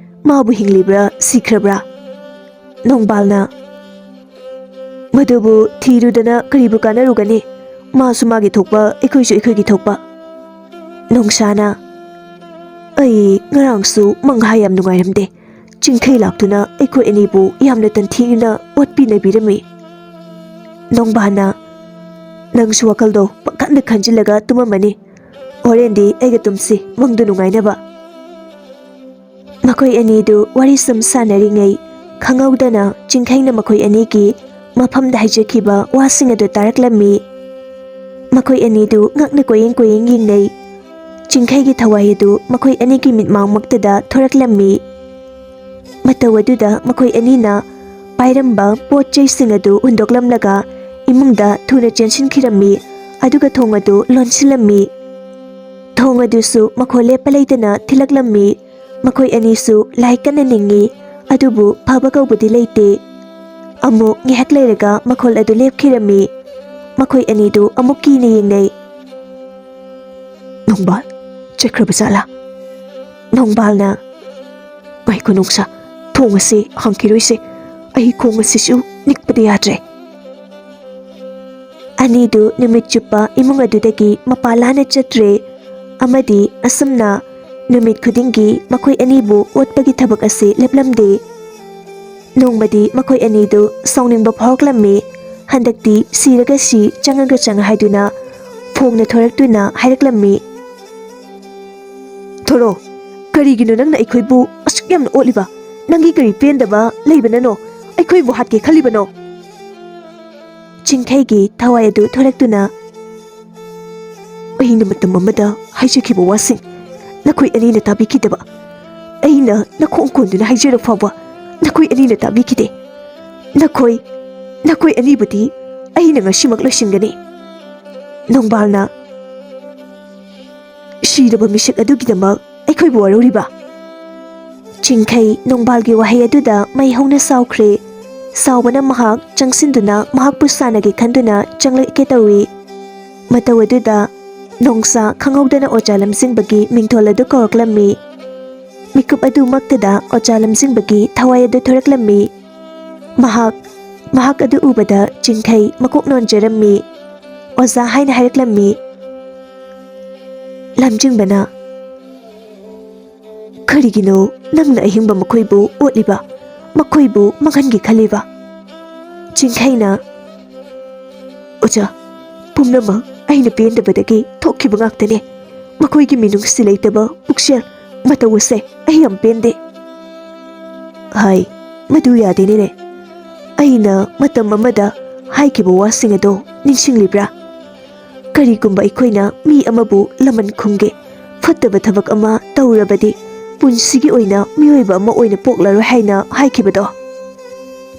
ꯃꯥꯕꯨ ꯍꯤꯡꯂꯤꯕ꯭ꯔꯥ ꯁꯤꯈ꯭ꯔꯕ꯭ꯔꯥ?" ꯅꯣꯡꯕꯥꯜꯅ, "ꯃꯗꯨꯕꯨ ꯊꯤꯔꯨꯗꯅ ꯀꯔꯤꯕꯨ ꯀꯥꯟꯅꯔꯨꯒꯅꯤ? ꯃꯥꯁꯨ ꯃꯥꯒꯤ ꯊꯣꯛꯄ, ꯑꯩꯈꯣꯏꯁꯨ ꯑꯩꯈꯣꯏꯒꯤ ꯊꯣꯛꯄ꯫" ꯅꯣꯡꯁꯥꯅ, "ꯑꯩ ꯉꯔꯥꯡꯁꯨ ꯃꯪꯍꯥ ꯌꯥꯝ ꯅꯨꯡꯉꯥꯏꯔꯝꯗꯦ꯫ ꯆꯤꯡꯈꯩ ꯂꯥꯛꯇꯨꯅ ꯑꯩꯈꯣꯏ ꯑꯅꯤꯕꯨ ꯌꯥꯝꯅ ꯇꯟꯊꯤꯅ ꯑꯣꯠꯄꯤ ꯅꯩꯕꯤꯔꯝꯃꯤ꯫" ꯅꯣꯡꯕꯥꯜꯅ, "ꯅꯪꯁꯨ ꯋꯥꯈꯜꯗꯣ ꯄꯪꯈꯟꯗ ꯈꯟꯖꯤꯜꯂꯒ ꯇꯨꯝꯃꯝꯃꯅꯤ꯫ ꯍꯣꯔꯦꯟꯗꯤ ꯑꯩꯒ ꯇꯨꯝꯁꯤ, ꯃꯪꯗꯨ ꯅꯨꯡꯉꯥꯏꯅꯕ꯫" ꯃꯈꯣꯏ ꯑꯅꯤꯗꯨ ꯋꯥꯔꯤ ꯁꯨꯝ ꯁꯥꯟꯅꯔꯤꯉꯩ, ꯈꯪꯍꯧꯗꯅ ꯆꯤꯡꯈꯩꯅ ꯃꯈꯣꯏ ꯑꯅꯤꯒꯤ ꯃꯐꯝꯗ ꯍꯥꯏꯖꯈꯤꯕ ꯋꯥꯁꯤꯡ ꯑꯗꯨ ꯇꯥꯔꯛꯂꯝꯃꯤ꯫ ꯃꯈꯣꯏ ꯑꯅꯤꯗꯨ ꯉꯛꯅ ꯀꯣꯏꯌꯦꯡ ꯀꯣꯏꯌꯦꯡ ꯌꯦꯡꯅꯩ꯫ ꯆꯤꯡꯈꯩꯒꯤ ꯊꯋꯥꯏ ꯑꯗꯨ ꯃꯈꯣꯏ ꯑꯅꯤꯒꯤ ꯃꯤꯠꯃꯥꯡꯃꯛꯇꯗ ꯊꯣꯔꯛꯂꯝꯃꯤ꯫ ꯃꯇꯧ ꯑꯗꯨꯗ ꯃꯈꯣꯏ ꯑꯅꯤꯅ ꯄꯥꯏꯔꯝꯕ ꯄꯣꯠ ꯆꯩꯁꯤꯡ ꯑꯗꯨ ꯍꯨꯟꯗꯣꯛꯂꯝꯂꯒ ꯏꯃꯨꯡꯗ ꯊꯨꯅ ꯆꯦꯟꯁꯤꯟꯈꯤꯔꯝꯃꯤ, ꯑꯗꯨꯒ ꯊꯣꯡ ꯑꯗꯨ ꯂꯣꯟꯁꯤꯜꯂꯝꯃꯤ꯫ ꯊꯣꯡ ꯑꯗꯨꯁꯨ ꯃꯈꯣꯜ ꯂꯦꯞꯄ ꯂꯩꯇꯅ ꯊꯤꯜꯂꯛꯂꯝꯃꯤ꯫ ꯃꯈꯣꯏ ꯑꯅꯤꯁꯨ ꯂꯥꯏ ꯀꯟꯅ ꯅꯤꯡꯏ, ꯑꯗꯨꯕꯨ ꯐꯕ ꯀꯧꯕꯗꯤ ꯂꯩꯇꯦ꯫ ꯑꯃꯨꯛ ꯉꯥꯏꯍꯥꯛ ꯂꯩꯔꯒ ꯃꯈꯣꯜ ꯑꯗꯨ ꯂꯦꯞꯈꯤꯔꯝꯃꯤ꯫ ꯃꯈꯣꯏ ꯑꯅꯤꯗꯨ ꯑꯃꯨꯛ ꯀꯤꯅ ꯌꯦꯡꯅꯩ꯫ "ꯅꯣꯡꯕꯥꯜ ꯆꯠꯈ꯭ꯔꯕ ꯖꯥꯠꯂꯥ?" ꯅꯣꯡꯕꯥꯜꯅ, "ꯉꯥꯏꯈꯣ ꯅꯣꯡꯁꯥ, ꯊꯣꯡ ꯑꯁꯤ ꯍꯥꯡꯈꯤꯔꯣꯏꯁꯦ꯫ ꯑꯩ ꯈꯣꯡ ꯑꯁꯤꯁꯨ ꯅꯤꯛꯄꯗ ꯌꯥꯗ꯭ꯔꯦ꯫" ꯑꯅꯤꯗꯨ ꯅꯨꯃꯤꯠ ꯆꯨꯞꯄ ꯏꯃꯨꯡ ꯑꯗꯨꯗꯒꯤ ꯃꯄꯥ ꯂꯥꯟꯅ ꯆꯠꯇ꯭ꯔꯦ꯫ ꯑꯃꯗꯤ ꯑꯁꯨꯝꯅ ꯅꯨꯃꯤꯠ ꯈꯨꯗꯤꯡꯒꯤ ꯃꯈꯣꯏ ꯑꯅꯤꯕꯨ ꯑꯣꯠꯄꯒꯤ ꯊꯕꯛ ꯑꯁꯤ ꯂꯦꯞꯂꯝꯗꯦ꯫ ꯅꯣꯡꯃꯗꯤ ꯃꯈꯣꯏ ꯑꯅꯤꯗꯨ ꯁꯥꯎꯅꯤꯡꯕ ꯐꯥꯎꯔꯛꯂꯝꯃꯤ꯫ ꯍꯟꯗꯛꯇꯤ ꯁꯤꯔꯒ ꯁꯤ, ꯆꯪꯉꯒ ꯆꯪ ꯍꯥꯏꯗꯨꯅ ꯐꯣꯡꯅ ꯊꯣꯔꯛꯇꯨꯅ ꯍꯥꯏꯔꯛꯂꯝꯃꯤ꯫ "ꯊꯣꯔꯣ, ꯀꯔꯤꯒꯤꯅꯣ ꯅꯪꯅ ꯑꯩꯈꯣꯏꯕꯨ ꯑꯁꯨꯛ ꯌꯥꯝꯅ ꯑꯣꯠꯂꯤꯕ? ꯅꯪꯒꯤ ꯀꯔꯤ ꯄꯦꯟꯗꯕ ꯂꯩꯕꯅꯅꯣ ꯑꯩꯈꯣꯏꯕꯨ ꯍꯥꯠꯀꯦ ꯈꯜꯂꯤꯕꯅꯣ?" ꯆꯤꯡꯈꯩꯒꯤ ꯊꯋꯥꯏ ꯑꯗꯨ ꯊꯣꯔꯛꯇꯨꯅ, "ꯑꯩꯅ ꯃꯇꯝ ꯑꯃꯗ ꯍꯥꯏꯖꯈꯤꯕ ꯋꯥꯁꯤꯡ ꯅꯈꯣꯏ ꯑꯅꯤꯅ ꯇꯥꯕꯤꯈꯤꯗꯕ, ꯑꯩꯅ ꯅꯈꯣꯡ ꯀꯣꯟꯗꯨꯅ ꯍꯥꯏꯖꯔ ꯐꯥꯎꯕ ꯅꯈꯣꯏ ꯑꯅꯤꯅ ꯇꯥꯕꯤꯈꯤꯗꯦ꯫ ꯅꯈꯣꯏ, ꯅꯈꯣꯏ ꯑꯅꯤꯕꯨꯗꯤ ꯑꯩꯅ ꯉꯁꯤꯃꯛ ꯂꯣꯏꯁꯤꯟꯒꯅꯤ꯫" ꯅꯣꯡꯕꯥꯜꯅ, "ꯁꯤꯔꯕ ꯃꯤꯁꯛ ꯑꯗꯨꯒꯤꯗꯃꯛ ꯑꯩꯈꯣꯏꯕꯨ ꯋꯥꯔꯧꯔꯤꯕ?" ꯆꯤꯡꯈꯩ ꯅꯣꯡꯕꯥꯜꯒꯤ ꯋꯥꯍꯩ ꯑꯗꯨꯗ ꯃꯩ ꯍꯧꯅ ꯁꯥꯎꯈ꯭ꯔꯦ꯫ ꯁꯥꯎꯕꯅ ꯃꯍꯥꯛ ꯆꯪꯁꯤꯟꯗꯨꯅ ꯃꯍꯥꯛꯄꯨ ꯁꯥꯟꯅꯒꯦ ꯈꯟꯗꯨꯅ ꯆꯪꯂꯛꯀꯦ ꯇꯧꯏ꯫ ꯃꯇꯧ ꯑꯗꯨꯗ ꯅꯣꯡꯁꯥ ꯈꯪꯍꯧꯗꯅ ꯑꯣꯖꯥ ꯂꯝꯖꯤꯡꯕꯒꯤ ꯃꯤꯡꯊꯣꯜ ꯑꯗꯨ ꯀꯧꯔꯛꯂꯝꯃꯤ꯫ ꯃꯤꯀꯨꯞ ꯑꯗꯨꯃꯛꯇꯗ ꯑꯣꯖꯥ ꯂꯝꯖꯤꯡꯕꯒꯤ ꯊꯋꯥꯏ ꯑꯗꯨ ꯊꯣꯔꯛꯂꯝꯃꯤ꯫ ꯃꯍꯥꯛ, ꯃꯍꯥꯛ ꯑꯗꯨ ꯎꯕꯗ ꯆꯤꯡꯈꯩ ꯃꯀꯣꯛ ꯅꯣꯟꯖꯔꯝꯃꯤ꯫ ꯑꯣꯖꯥ ꯍꯥꯏꯅ ꯍꯥꯏꯔꯛꯂꯝꯃꯤ꯫ ꯂꯝꯖꯤꯡꯕꯅ, "ꯀꯔꯤꯒꯤꯅꯣ ꯅꯪꯅ ꯑꯍꯤꯡꯕ ꯃꯈꯣꯏꯕꯨ ꯑꯣꯠꯂꯤꯕ, ꯃꯈꯣꯏꯕꯨ ꯃꯥꯡꯍꯟꯒꯦ ꯈꯜꯂꯤꯕ?" ꯆꯤꯡꯈꯩꯅ, "ꯑꯣꯖꯥ, ꯄꯨꯝꯅꯃꯛ ꯑꯩꯅ ꯄꯦꯟꯗꯕꯗꯒꯤ ꯊꯣꯛꯈꯤꯕ ꯉꯥꯛꯇꯅꯦ꯫ ꯃꯈꯣꯏꯒꯤ ꯃꯤꯅꯨꯡꯁꯤ ꯂꯩꯇꯕ ꯄꯨꯛꯆꯦꯜ ꯃꯇꯧ ꯑꯁꯦ ꯑꯩ ꯌꯥꯝ ꯄꯦꯟꯗꯦ꯫" "ꯍꯥꯏ, ꯃꯗꯨ ꯌꯥꯗꯦꯅꯦ꯫ ꯑꯩꯅ ꯃꯇꯝ ꯑꯃꯗ ꯍꯥꯏꯈꯤꯕ ꯋꯥꯁꯤꯡ ꯑꯗꯣ ꯅꯤꯡꯁꯤꯡꯂꯤꯕ꯭ꯔꯥ? ꯀꯔꯤꯒꯨꯝꯕ ꯑꯩꯈꯣꯏꯅ ꯃꯤ ꯑꯃꯕꯨ ꯂꯃꯟ ꯈꯨꯝꯒꯦ, ꯐꯠꯇꯕ ꯊꯕꯛ ꯑꯃ ꯇꯧꯔꯕꯗꯤ ꯄꯨꯟꯁꯤꯒꯤ ꯑꯣꯏꯅ ꯃꯤꯑꯣꯏꯕ ꯑꯃ ꯑꯣꯏꯅ ꯄꯣꯛꯂꯔꯣꯏ ꯍꯥꯏꯅ ꯍꯥꯏꯈꯤꯕꯗꯣ꯫"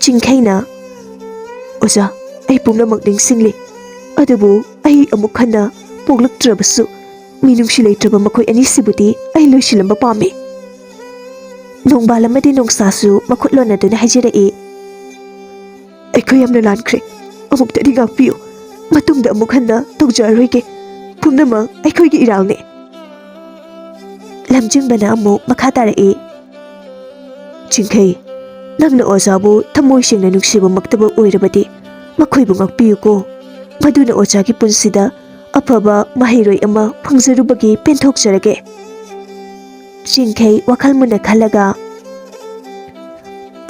ꯆꯤꯡꯈꯩꯅ, "ꯑꯣꯖꯥ, ꯑꯩ ꯄꯨꯝꯅꯃꯛ ꯅꯤꯡꯁꯤꯡꯂꯤ꯫ ꯑꯗꯨꯕꯨ ꯑꯩ ꯑꯃꯨꯛ ꯍꯟꯅ ꯄꯣꯛꯂꯛꯇ꯭ꯔꯕꯁꯨ ꯃꯤꯅꯨꯡꯁꯤ ꯂꯩꯇ꯭ꯔꯕ ꯃꯈꯣꯏ ꯑꯅꯤꯁꯤꯕꯨꯗꯤ ꯑꯩ ꯂꯣꯏꯁꯤꯜꯂꯝꯕ ꯄꯥꯝꯃꯤ꯫" ꯅꯣꯡꯕꯥꯜ ꯑꯃꯗꯤ ꯅꯣꯡꯁꯥꯁꯨ ꯃꯈꯨꯠ ꯂꯣꯟꯅꯗꯨꯅ ꯍꯥꯏꯖꯔꯛꯏ꯫ "ꯑꯩꯈꯣꯏ ꯌꯥꯝꯅ ꯂꯥꯟꯈ꯭ꯔꯦ꯫ ꯑꯃꯨꯛꯇꯗꯤ ꯉꯥꯛꯄꯤꯌꯨ꯫ ꯃꯇꯨꯡꯗ ꯑꯃꯨꯛ ꯍꯟꯅ ꯇꯧꯖꯔꯔꯣꯏꯒꯦ꯫ ꯄꯨꯝꯅꯃꯛ ꯑꯩꯈꯣꯏꯒꯤ ꯏꯔꯥꯜꯅꯦ꯫" ꯂꯝꯖꯤꯡꯕꯅ ꯑꯃꯨꯛ ꯃꯈꯥ ꯇꯥꯔꯛꯏ꯫ "ꯆꯤꯡꯈꯩ, ꯅꯪꯅ ꯑꯣꯖꯥꯕꯨ ꯊꯃꯣꯏ ꯁꯦꯡꯅ ꯅꯨꯡꯁꯤꯕꯃꯛꯇꯕꯨ ꯑꯣꯏꯔꯕꯗꯤ ꯃꯈꯣꯏꯕꯨ ꯉꯥꯛꯄꯤꯌꯨꯀꯣ꯫ ꯃꯗꯨꯅ ꯑꯣꯖꯥꯒꯤ ꯄꯨꯟꯁꯤꯗ ꯑꯐꯕ ꯃꯍꯩꯔꯣꯏ ꯑꯃ ꯐꯪꯖꯔꯨꯕꯒꯤ ꯄꯦꯟꯊꯣꯛꯆꯔꯒꯦ꯫ ꯆꯤꯡꯈꯩ ꯋꯥꯈꯜ ꯃꯨꯟꯅ ꯈꯜꯂꯒ,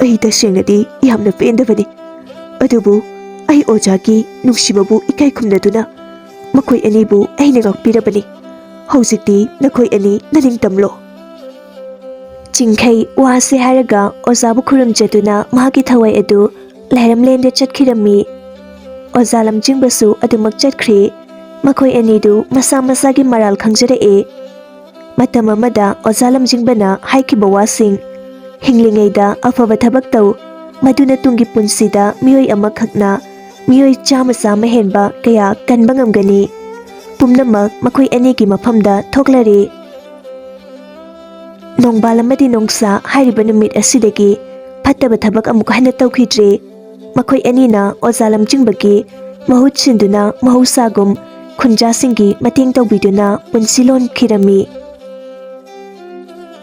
"ꯑꯩ ꯇꯁꯦꯡꯅꯗꯤ ꯌꯥꯝꯅ ꯄꯦꯟꯗꯕꯅꯤ, ꯑꯗꯨꯕꯨ ꯑꯩ ꯑꯣꯖꯥꯒꯤ ꯅꯨꯡꯁꯤꯕꯕꯨ ꯏꯀꯥꯏ ꯈꯨꯝꯅꯗꯨꯅ ꯃꯈꯣꯏ ꯑꯅꯤꯕꯨ ꯑꯩꯅ ꯉꯥꯛꯄꯤꯔꯕꯅꯤ꯫ ꯍꯧꯖꯤꯛꯇꯤ ꯅꯈꯣꯏ ꯑꯅꯤ ꯅꯅꯤꯡꯇꯝꯂꯣ꯫" ꯆꯤꯡꯈꯩ ꯋꯥꯁꯦ ꯍꯥꯏꯔꯒ ꯑꯣꯖꯥꯕꯨ ꯈꯨꯔꯨꯝꯖꯗꯨꯅ ꯃꯍꯥꯛꯀꯤ ꯊꯋꯥꯏ ꯑꯗꯨ ꯂꯥꯏꯔꯝꯂꯦꯟꯗ ꯆꯠꯈꯤꯔꯝꯃꯤ꯫ ꯑꯣꯖꯥ ꯂꯝꯖꯤꯡꯕꯁꯨ ꯑꯗꯨꯃꯛ ꯆꯠꯈ꯭ꯔꯦ꯫ ꯃꯈꯣꯏ ꯑꯅꯤꯗꯨ ꯃꯁꯥ ꯃꯁꯥꯒꯤ ꯃꯔꯥꯜ ꯈꯪꯖꯔꯛꯑꯦ꯫ ꯃꯇꯝ ꯑꯃꯗ ꯑꯣꯖꯥ ꯂꯝꯖꯤꯡꯕꯅ ꯍꯥꯏꯈꯤꯕ ꯋꯥꯁꯤꯡ, "ꯍꯤꯡꯂꯤꯉꯩꯗ ꯑꯐꯕ ꯊꯕꯛ ꯇꯧ, ꯃꯗꯨꯅ ꯇꯨꯡꯒꯤ ꯄꯨꯟꯁꯤꯗ ꯃꯤꯑꯣꯏ ꯑꯃꯈꯛꯅ ꯃꯤꯑꯣꯏ ꯆꯥꯝꯃ ꯆꯥꯝꯃ ꯍꯦꯟꯕ ꯀꯌꯥ ꯀꯟꯕ ꯉꯝꯒꯅꯤ"꯫ ꯄꯨꯝꯅꯃꯛ ꯃꯈꯣꯏ ꯑꯅꯤꯒꯤ ꯃꯐꯝꯗ ꯊꯣꯛꯂꯔꯦ꯫ ꯅꯣꯡꯕꯥꯜ ꯑꯃꯗꯤ ꯅꯣꯡꯁꯥ ꯍꯥꯏꯔꯤꯕ ꯅꯨꯃꯤꯠ ꯑꯁꯤꯗꯒꯤ ꯐꯠꯇꯕ ꯊꯕꯛ ꯑꯃꯨꯛ ꯍꯟꯅ ꯇꯧꯈꯤꯗ꯭ꯔꯦ꯫ ꯃꯈꯣꯏ ꯑꯅꯤꯅ ꯑꯣꯖꯥ ꯂꯝꯖꯤꯡꯕꯒꯤ ꯃꯍꯨꯠ ꯁꯤꯟꯗꯨꯅ ꯃꯍꯧꯁꯥꯒꯨꯝ ꯈꯨꯟꯖꯥꯁꯤꯡꯒꯤ ꯃꯇꯦꯡ ꯇꯧꯕꯤꯗꯨꯅ ꯄꯨꯟꯁꯤ ꯂꯣꯟꯈꯤꯔꯝꯃꯤ꯫